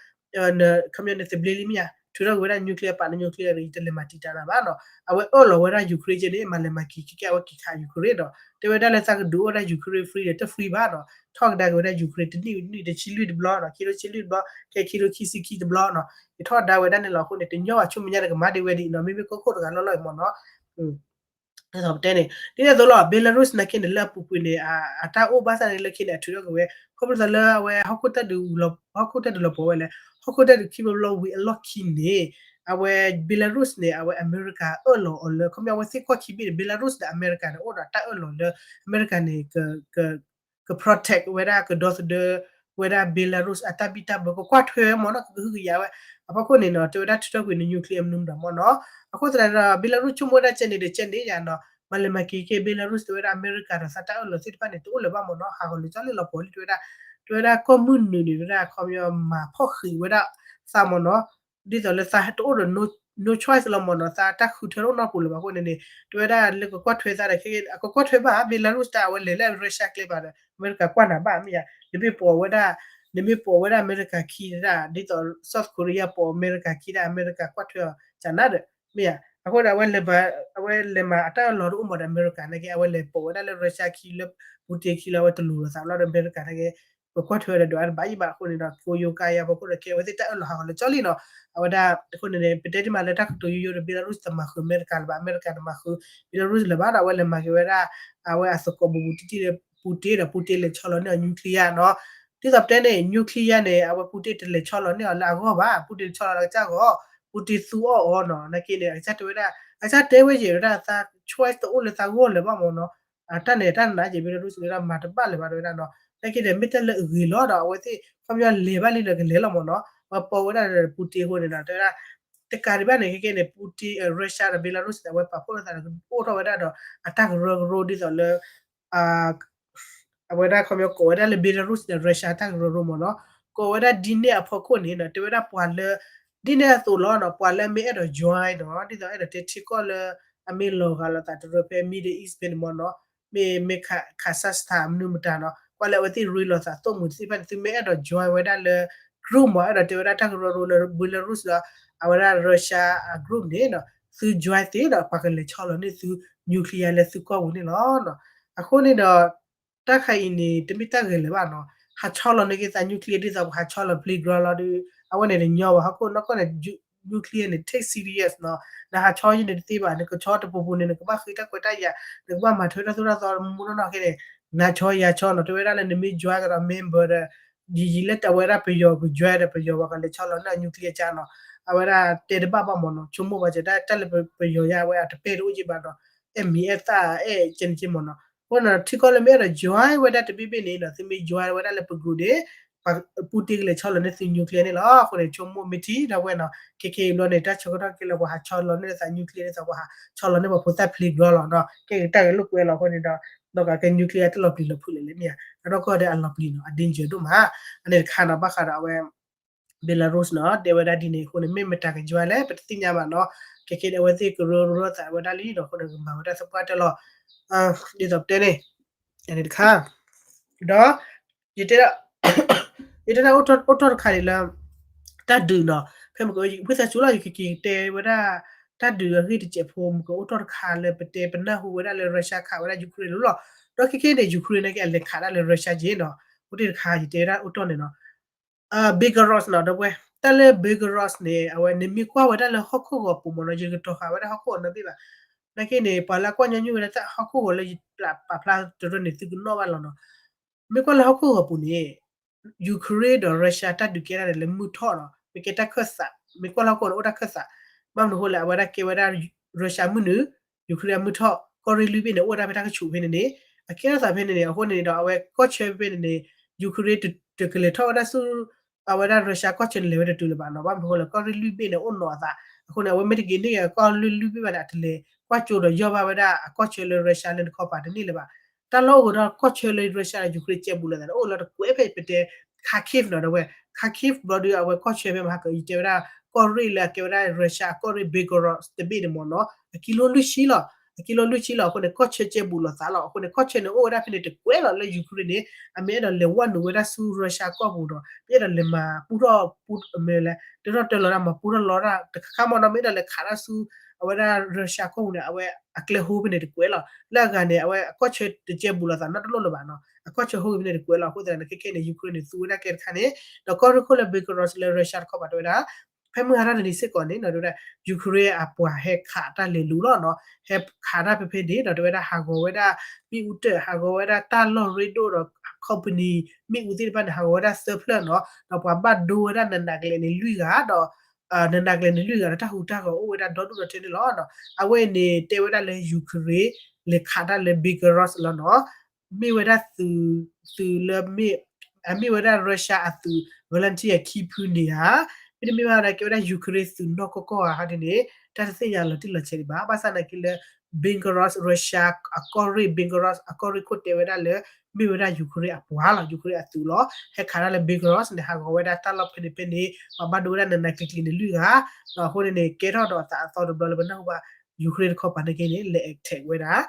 ခီပညီနသဘျ့လံမ့ၢ်ဧါ ထုးထီၣ်ကွံာ်ဝဲဒၣ် nuclear ပာ်န nuclear ဒီး ယတလဲၤမၤတံာ်တာ်နၤဘၣ်နီၤ အဝဲအၢၣ်လီၤဝဲဒၣ် Ukraine ကဲန့ၣ် မၤလဲၤမၤက့ၤ ကဲကဲအဝဲက့ၤခး Ukraine ဒီး တဲဝဲဒၣ်လၢသးကဒုးအိၣ်ဝဲဒၣ် Ukraine free ဒီး တ free ဘၣ်နီၤ ထီၣ်ကဒါက့ၤဝဲဒၣ် Ukraine တနံၣ်နံၣ်တဆံလွံၢ်တဘျီနီၤ ခံကထိဆံလွံၢ်တဘျီ ခဲခံကထိခံဆံခံတဘျီနီၤ ယထီၣ်ဒါဝဲဒၣ်န့ၣ်လီၤ အဃိန့ၣ် တညီဘၣ်ဆူမဲာ်ညါန့ၣ် ကမၤဒံးဝဲဒံးနီၤ မ့မ့ၢ်ကီၢ်ခိၣ်တဂၤလီၢ်လီၢ်အံၤမ့ၢ်နီၤ ဒ်သိးပတဲန့ၣ် ဒ်န့ၣ်အသိးလီၤ Belarus နာ်က့န့ၣ် လၢအပူၤကွံာ်န့ၣ် အတၢ်အိၣ်ဘၣ်ဆၣ်န့ၣ် လၢခံန့ၣ် အထုးထီၣ်ကွံာ်ဝဲ ခီဖျိသးလၢအဝဲဟီၣ်ခိၣ်တၢ်ဒုး ဟီၣ်ခိၣ်တၢ်ဒုးလီၤပှီၢ်ဝဲလဲၣ် ဟီၣ်ခိၣ်တၢ်ဒုးခံဘျီဘျီဝံၤအလီၢ်ခံန့ၣ် အဝဲ Belarus န့ၣ် အဝဲအမဲရကၤအၢၣ်လီၤအီၤလၢ ခီပညီအဝဲသ့ၣ်ကီၢ်ခံဘ့ၣ်န့ၣ် Belarus ဒီးအမဲရကၤန့ၣ် အိၣ်ဒီးတၢ်အၢၣ်လီၤလၢ အမဲရကၤန့ၣ် က protect ဝဲဒၣ်ကဒီသဒၢ ဝဲဒၣ် Belarus အတၢ်ဘံၣ်တၢ်ဘၢ ကကွၢ်ထွဲဝဲမ့ၢ်နီၤ ကကဟုကယာ်ဝဲ အဖီခိၣ်န့ၣ်နီၤ တဲဝဲဒၣ်ထုးထီၣ်ကွံာ်န့ၣ် nuclear မနုၤမတၤမ့ၢ်နီၤ. အဃိသတးဒီး Belarus ဆိကမိၣ်ဝဲဒၣ်ကဲန့ၣ်ဒီးကဲန့ၣ်ယါနီၤ မၤလဲၤမၤက့ၤက့ၤ Belarus တဲဝဲဒၣ် အမဲရကၤဒီးသးတၢ်အၢၣ်လီၤသ့ၣ်တဖၣ်န့ၣ် တအိၣ်လၢၤဘၣ်မ့ၢ်နီၤ ဟးဂီၤလၢကၠီလ့ၣ်လီၤပှီၤလံ တဲဝဲဒၣ် တဲဝဲဒၣ်ကီၢ်မုၢ်နုာ်န့ၣ် တဲဝဲဒၣ်ခီပညီမၤဖီၣ်ဃံးဝဲဒၣ်သးမ့ၢ်နီၤ ဒ်သိးလၢသးတအိၣ်ဒီး no choice လီၤမ့ၢ်နီၤ သးတၢ်ဃုထၢတအိၣ်နီတပူၤလၢၤဘၣ်အဃိန့ၣ်န့ၣ် တဲဝဲဒၣ်လၢကကွၢ်ထွဲသးဒီး ခဲကဲ အကကွၢ်ထွဲဘၣ် Belarus တၢ်အဝဲလဲၤလၢ Russia ကျဲဘၣ်ဒီး အမဲရကၤကွၢ်နၤဘၣ်မ့ၢ်ယါ နမ့ၢ်ပိာ်ဝဲဒၣ် နမ့ၢ်ပိာ်ဝဲဒၣ်အမဲရကၤခံဒၣ် ဒ်သိး South Korea ပိာ်အမဲရကၤခံဒၣ် အမဲရကၤကွၢ်ထွဲအီၤကနၤဒီး မ့ၢ်ယါ အဃိဒီး အဝဲလဲၤမၤအတၢ်အၢၣ်လီၤတအိၣ်မ့ၢ်ဒီး အမဲရကၤနာ်က့ အဝဲလဲၤပိာ်ဝဲဒၣ်လၢ Russia ခံလၢ Putin ခံလၢအဝဲတလူၤလိာ်သးဘျီဒီး အမဲရကၤနာ်က့ ပကွၢ်ထွဲဒီးဒွးတဘၣ်ယံၣ်ဘၣ်အဃိန့ၣ်ဒီး ကယိၤကါယါဖီခိၣ်ဒီး ကဲဝဲသ့ၣ်တၢ်အၢၣ်လီၤဟးဂီၤလၢကၠီလံနီၤ အဝဲဒၣ်အဃိန့ၣ်န့ၣ် ပတဲတ့ၢ်မးလၢတၢ်ကတိၤယိယိဒီး Belarus တမၤဃုာ်အမဲရကၤလၢၤဘၣ် အမဲရကၤတမၤဃုာ် Belarus လၢၤဘၣ်ဒီး အဝဲလဲၤမၤက့ၤဝဲဒၣ် အဝဲအသကိးဘူးဘူးတံၢ်တံၢ်ဒီး Putin ဒီး Putin လဲၤဆီလီၤန့ၢ်အီၤ nuclear နီၤ ဒ်သိးပတဲန့ၣ် nuclear န့ၣ် အဝဲ Putin တလဲၤဆီလီၤန့ၢ်အီၤလၢအဂီၢ်ဘၣ် Putin ဆီလီၤလၢကစၢ်ဂီၢ် Putin သူအီၣ်အီၤနီၤ နာ်က့န့ၣ် အကစၢ်တဲဝဲဒၣ် အကစၢ်တဲဝဲယဲၢ်ဝဲဒၣ်သး choice တအိၣ်လၢသးဂီၢ်လၢၤဘၣ်မ့ၢ်နီၤ အတၢ်န့ၣ်တၢ်နးယဲၢ် Belarus ဝဲဒၣ်မၤတဘၣ်လၢၤဘၣ်တဲဝဲဒၣ်နီၤ နာ်က့ဒီးမ့ၢ်တၢ်လၢအဂ့ၤလီၤဒီး အဝဲသ့ၣ်ခီပညီလဲၤဘၣ်လံဒီးကလဲၤလီၤမ့ၢ်နီၤ အဝဲပိာ်ဝဲဒၣ် Putin အဃိန့ၣ်ဒီး တဲဝဲဒၣ် တကးဒံးဘၣ်န့ၣ် ခဲကဲန့ၣ် Putin Russia ဒီး Belarus န့ၣ် အဝဲပာ်ဖှိၣ်လိာ်သးဒီး အိၣ်ထီၣ်ဝဲဒၣ်ဒီး အတၢ်ကရၢကရိဒ်သိးလၢ အဝဲဒၣ်ခီပညီကိးဝဲဒၣ်လၢ Belarus ဒီး Russia တၢ်ကရၢကရိမ့ၢ်နီၤ ကိးဝဲဒၣ်ဒ်န့ၣ်အဖီခိၣ်န့ၣ်နီၤ တဲဝဲဒၣ်ပှၤလၢ ဒ်န့ၣ်အသိးလီၤနီၤ ပှၤလၢအမ့ၢ်အဲၣ်ဒိး join နီၤ ဒ်သိးအဲၣ်ဒိးတဲထံကီၢ်လၢ အမ့ၢ်လီၤဂာ်လိာ်သးတရၢဖဲ Middle East ဖဲန့ၣ်မ့ၢ်နီၤ မ့ၢ် မ့ၢ် Kazakhstan မနုၤမတၤနီၤ ကွၢ်လၢအဝဲသ့ၣ်ရ့လိာ်သးသိၣ်မှံၤသ့ၣ်တဖၣ်န့ၣ် သုမ့ၢ်အဲၣ်ဒိး join ဝဲဒၣ်လၢ group မ့ၢ် အဲၣ်ဒိးတဲဝဲဒၣ်တၢ်ကရၢကရိလၢ Belarus ဒီး အဝဲဒၣ် Russia အ group န့ၣ်နီၤ သု join သ့ဒီး ပှၤကလဲၤဆီလီၤန့ၢ်သု nuclear လၢသုကီၢ်ပူၤန့ၣ်လီၤ. အဃိန့ၣ်ဒီး တၢ်ခါအံၤန့ၣ် တမ့ၢ်တၢ်ဂဲၤလၢၤဘၣ်နီၤ ဟးဆီလီၤန့ၢ်က့ၤသး nuclear ဒ်သိးပှၤဟးဆီလီၤ playground လီၤဒီး အဝဲန့ၣ်တညီဘၣ် ဟီၣ်ခိၣ်နီၢ်ကီၢ်န့ၣ် nuclear န့ၣ် take serious နီၤ နဟးဆီယဲန့ၣ်တသ့ဘၣ် နကဆီတပူၤပူၤန့ၣ် နကဘၣ်ဃ့တၢ်ခွဲးတၢ်ယာ် နကဘၣ်မၤထွဲတၢ်သိၣ်တၢ်သီမူနီၢ်နီၢ်ခဲန့ၣ် နၤဆီယၤဆီနီၤ တဲဝဲဒၣ်လၢနမ့ၢ် join ကဒီး member ဒီး ယံာ်ယံာ်လၢတဝဲဒၣ်ပယီၤက join ဒီးပယီၤပှၤကလဲၤဆီလီၤန့ၢ် nuclear ကါနီၤ အဝဲဒၣ်တဲတဘၣ်ဘၣ်မ့ၢ်နီၤ ဆိကမိၣ်ဘၣ်စၢၤတၢ်လၢပယီၤယါ အဝဲအတပဲတအိၣ်က့ဘၣ်ဒီး အဲၣ်မံၤအဲၣ်သၣ်အဲၣ်ကဲန့ၣ်က့မ့ၢ်နီၤ အဃိန့ၣ် ထံကီၢ်လၢမ့ၢ်အဲၣ်ဒိး join ဝဲဒၣ်တဘ့ၣ်ဘ့ၣ်န့ၣ်နီၤ သုမ့ၢ် join ဝဲဒၣ်လၢပ group န့ၣ် ပူတ့ကလဲၤဆီလီၤန့ၢ်သု nuclear န့ၣ်လီၤ. အဃိန့ၣ် ဆိကမိၣ်မ့ၢ်ထံဒီးဝဲနီၤ ခဲခဲအံၤဘျီန့ၣ် တၢ်ဆၢကတီၢ်ကဲလၢပှၤဟးဆီလီၤန့ၢ်သး nuclear န့ၣ်သး ပှၤဟးဆီလီၤန့ၢ်ပှၤဖိသၣ် playground လီၤနီၤ ကဲက့ၤတၢ်ဂဲၤလိာ်ကွဲလီၤ အဃိန့ၣ်ဒီး ဒီးကကဲ nuclear တလီၤပျံၤလီၤဖုးလၢၤလဲၣ်မ့ၢ်ဧါ အနီၢ်ကီၢ်ဒီးအလီၤပျံၤနီၤ အ danger ဒိၣ်မး အန့ၣ်တခါနီၤ ဘၣ်ဃးဒီးအဝဲ Belarus နီၤ တဲဝဲဒၣ်ဒ်န့ၣ်အဃိန့ၣ် မ့ၢ်မတၤက join လဲၣ် ပတသ့ၣ်ညါဘၣ်နီၤ ခဲခဲဒီးအဝဲသ့ၣ်ကရၢကရိသးဝဲဒၣ်လံဒီး အဃိန့ၣ် ကမၤဝဲဒၣ်သပှၢ်တၢၢ်လီၤ ဒ်သိးပတဲန့ၣ် အန့ၣ်တခါ ဒီး ယတဲဒၣ် ယတဲဒၣ်အိၣ်ထီၣ်တခါန့ၣ်လၢ တၢ်ဒုးနီၤ ဖဲမ့ၢ်က ဝံသးစူၤလီၤ ယကက့ၤတဲဝဲဒၣ် တၢ်ဒုးအဂ့ၢ်တစဲးဖိ မ့ၢ်ကအိၣ်ထီၣ်တခါလၢပတဲပနၢ်ဟူဝဲဒၣ်လၢ Russia ခးဝဲဒၣ် Ukraine လီၤ ဒီးခဲခဲန့ၣ် Ukraine န့ၣ်က့ အလဲၤခးဒၣ်လၢ Russia က့နီၤ အိၣ်တ့ၢ်တခါ ယတဲဝဲဒၣ်အိၣ်ထီၣ်န့ၣ်နီၤ Belarus နီၤ ဒီပုၢ်ဝဲၢ် တၢ်လၢ Belarus န့ၣ် အဝဲနမ့ၢ်ကွၢ်ဝဲဒၣ်လၢဟီၣ်ခိၣ်ဂီၤပူၤမ့ၢ်နီၤ ယကတီၤဃာ်ဝဲဒၣ်ဟီၣ်ခိၣ်ဂီၤနီတဘ့ၣ်ဘၣ် နာ်က့န့ၣ် ပှၤလၢအကွၢ်ညီနုၢ်ဝဲဒၣ်တၢ်ဟီၣ်ခိၣ်ဂီၤလၢယပာ်ဖျါတရၢန့ၣ် သုကနီၣ်ဘၣ်လီၤနီၤ မ့ၢ်ကွၢ်လၢဟီၣ်ခိၣ်ဂီၤပူၤန့ၣ် Ukraine ဒီး Russia တၢ်ဒုးကဲဒၣ်န့ၣ်လၢမုၢ်ထီၣ်နီၤ မ့ၢ်ကဲတၢ်ခၢၣ်သး မ့ၢ်ကွၢ်လၢဟီၣ်ခိၣ်န့ၣ် အိၣ်တၢ်ခၢၣ်သး ဘၣ်မနုၤအဃိလဲၣ် အဝဲဒၣ်ကဲဝဲဒၣ် Russia မုၢ်နုာ် Ukraine အမုၢ်ထီၣ် ကီၢ်ရ့ၣ်လွံၢ်ဘ့ၣ်န့ၣ် အိၣ်ဝဲဒၣ်ဖဲတၢ်ကဆူးဖဲန့ၣ်န့ၣ် အကဲထီၣ်သးဖဲန့ၣ်န့ၣ် အဃိန့ၣ်ဒီး အဝဲကီၢ်ဆၢဖဲန့ၣ်န့ၣ် Ukraine တကလဲၤထီၣ်ဝဲဒၣ်ဆူ အဝဲဒၣ် Russia ကီၢ်ဆၢန့ၣ် လဲၤဝဲတတုၤလၢၤဘၣ်နီၤ ဘၣ်မနုၤအဃိလဲၣ် ကီၢ်ရ့ၣ်လွံၢ်ဘ့ၣ်န့ၣ်အိၣ်နီၤအသး အဃိန့ၣ် အဝဲမ့ၢ်တက့ၤန့ၢ်က့ၤကီၢ်ရ့ၣ်လွံၢ်ဘ့ၣ်ဘၣ်န့ၣ် အတလဲၤကွၢ်ကၠိဒီးယီၢ်ဘၣ်ဝဲဒၣ်အကီၢ်ဆၢလၢ Russia လၢနခီပၤတန့ၢ်လၢၤဘၣ် တၢ်လီၢ်အိၣ်ကဒီးကီၢ်ဆၢလၢ Russia ဒီး Ukraine ကဲဘူးလိာ်သးန့ၣ် အိၣ်လီၤတကွဲးဖဲပတဲ Kharkiv နီၤ ဒီပုၢ်ဝဲၢ် Kharkiv ဘျီဒီး အဝဲကီၢ်ဆၢဖဲမဟါက ယတဲဝဲဒၣ် ကီၢ်ရ့ၣ်လၢအကဲဝဲဒၣ် Russia အကီၢ်ရ့ၣ် Belgorod တဘ့ၣ်န့ၣ်မ့ၢ်နီၤ အကံလိလွံၢ်ဆံလီၤ အကံလိလွံၢ်ဆံလီၤ အဃိန့ၣ် ကီၢ်ဆၢကဲဘူးလိာ်သးလီၤ အဃိန့ၣ် ကီၢ်ဆၢန့ၣ်အိၣ်ဝဲဒၣ်ဖဲန့ၣ်တကွဲးလီၤ လၢ Ukraine န့ၣ် အမ့ၢ်အဲၣ်ဒိးလဲၤဝဲနုာ်ဝဲဒၣ်ဆူ Russia ကီၢ်ပူၤဒီး မ့ၢ်အဲၣ်ဒိးလဲၤမၤပူထီၣ်ပူ မ့ၢ်လဲၣ် တရီၣ်တၢၢ်လီၤဒၣ် မၤပူထီၣ်လီၤဒၣ်တခါခါမ့ၢ်နီၤ မ့ၢ်အဲၣ်ဒိးလဲၤခးတၢ်ဆူ အဝဲဒၣ် Russia ကီၢ်ပူၤန့ၣ် အဝဲအကျဲဟိဖဲန့ၣ်တကွဲးလီၤ လၢအဂၤန့ၣ် အဝဲအကီၢ်ဆၢတကဲဘူးလိာ်သးနီတလိၣ်လၢၤဘၣ်နီၤ အကီၢ်ဆၢဟိဖဲန့ၣ်တကွဲးလီၤ အဃိသတးန့ၣ် ခဲခဲန့ၣ် Ukraine န့ၣ် သူဝဲဒၣ်ကဲတခါန့ၣ် ဒီးကီၢ်ရ့ၣ်ခိၣ်လၢ Belgorod လၢ Russia တခီပၤတဲဝဲဒၣ် ဖဲမုၢ်ဟါထီၣ်တနံၤစ့ၢ်ကီးန့ၣ် တဲဝဲဒၣ် Ukraine အပှၤဟဲခးတၢ်လဲၤလူၤလီၤနီၤ ဟဲခးတၢ်ဖဲဖဲန့ၣ်ဒီး တဲဝဲဒၣ်ဟးဂီၤဝဲဒၣ် မ့ၣ်အူတၢၢ် ဟးဂီၤဝဲဒၣ်တၢ်လီၢ်ရ့ဒိၣ်ဒီး company မ့ၣ်အူသ့ၣ်တဖၣ်န့ၣ် ဟးဂီၤဝဲဒၣ်သၢဖျၢၣ်နီၤ ဒီးပှၤဘၣ်ဒိဝဲဒၣ်နးနးကလဲာ်န့ၣ်လွံၢ်ဂၤဒီး နးနးကလဲာ်န့ၣ်လွံၢ်ဂၤဒီးတၢ်ဟူးတၢ်ဂီၤအိၣ်ဝဲဒၣ်ဒီဒူၣ်ဒီထၢန့ၣ်လီၤ. အဝဲအံၤန့ၣ် တဲဝဲဒၣ်လၢ Ukraine လဲၤခးတၢ်လၢ Belgorod လီၤနီၤ. မ့ၢ်ဝဲဒၣ်သုး သုးလၢမ့ၢ် အမ့ၢ်ဝဲဒၣ် Russia အသုး volunteer ခံဖုန့ၣ်ဧါ, မ့တမ့ၢ်ဘၣ်ဒီး ကဲဝဲဒၣ် Ukraine သုးနီၢ်ကီၢ်ကီၢ်ဧါ ဟီဒ်န့ၣ် တၢ်တသ့ၣ်ညါလီၤတံၢ်လီၤဆဲးဒံးဘၣ်. ဘၣ်ဆၣ်သနာ်က့လၢ Belgorod, Russia အကီၢ်ရ့ၣ် Belgorod အကီၢ်ရ့ၣ်ခိၣ်တဲဝဲဒၣ်လၢ မ့ၢ်ဝဲဒၣ် Ukraine အပှၤလီၤ, Ukraine အသုးလီၤ. ဟဲခးတၢ်လၢ Belgorod န့ၣ် ဟးဂီၤဝဲဒၣ်တၢ်လီၢ်ဖဲန့ၣ်ဖဲန့ၣ် ပှၤဘၣ်ဒိဝဲဒၣ်နးနးကျံၤကျံၤန့ၣ်လွံၢ်ဂၤ, ဒီးအဃိန့ၣ်န့ၣ် ကဲထီၣ်ဒီးအသးအသီတဘျီလၢပနၢ်ဟူဘၣ် Ukraine တခီပၤန့ၣ်က့န့ၣ် လဲၤ attack ဝဲဒၣ်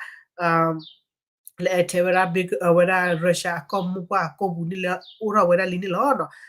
လဲၤ attack ဝဲဒၣ် ဝဲဒၣ် Russia အကီၢ်မိၢ်ပှၢ်အကီၢ်ပူၤန့ၣ်လၢအိၣ်ထီၣ်ဝဲဒၣ်လံန့ၣ်လီၤ.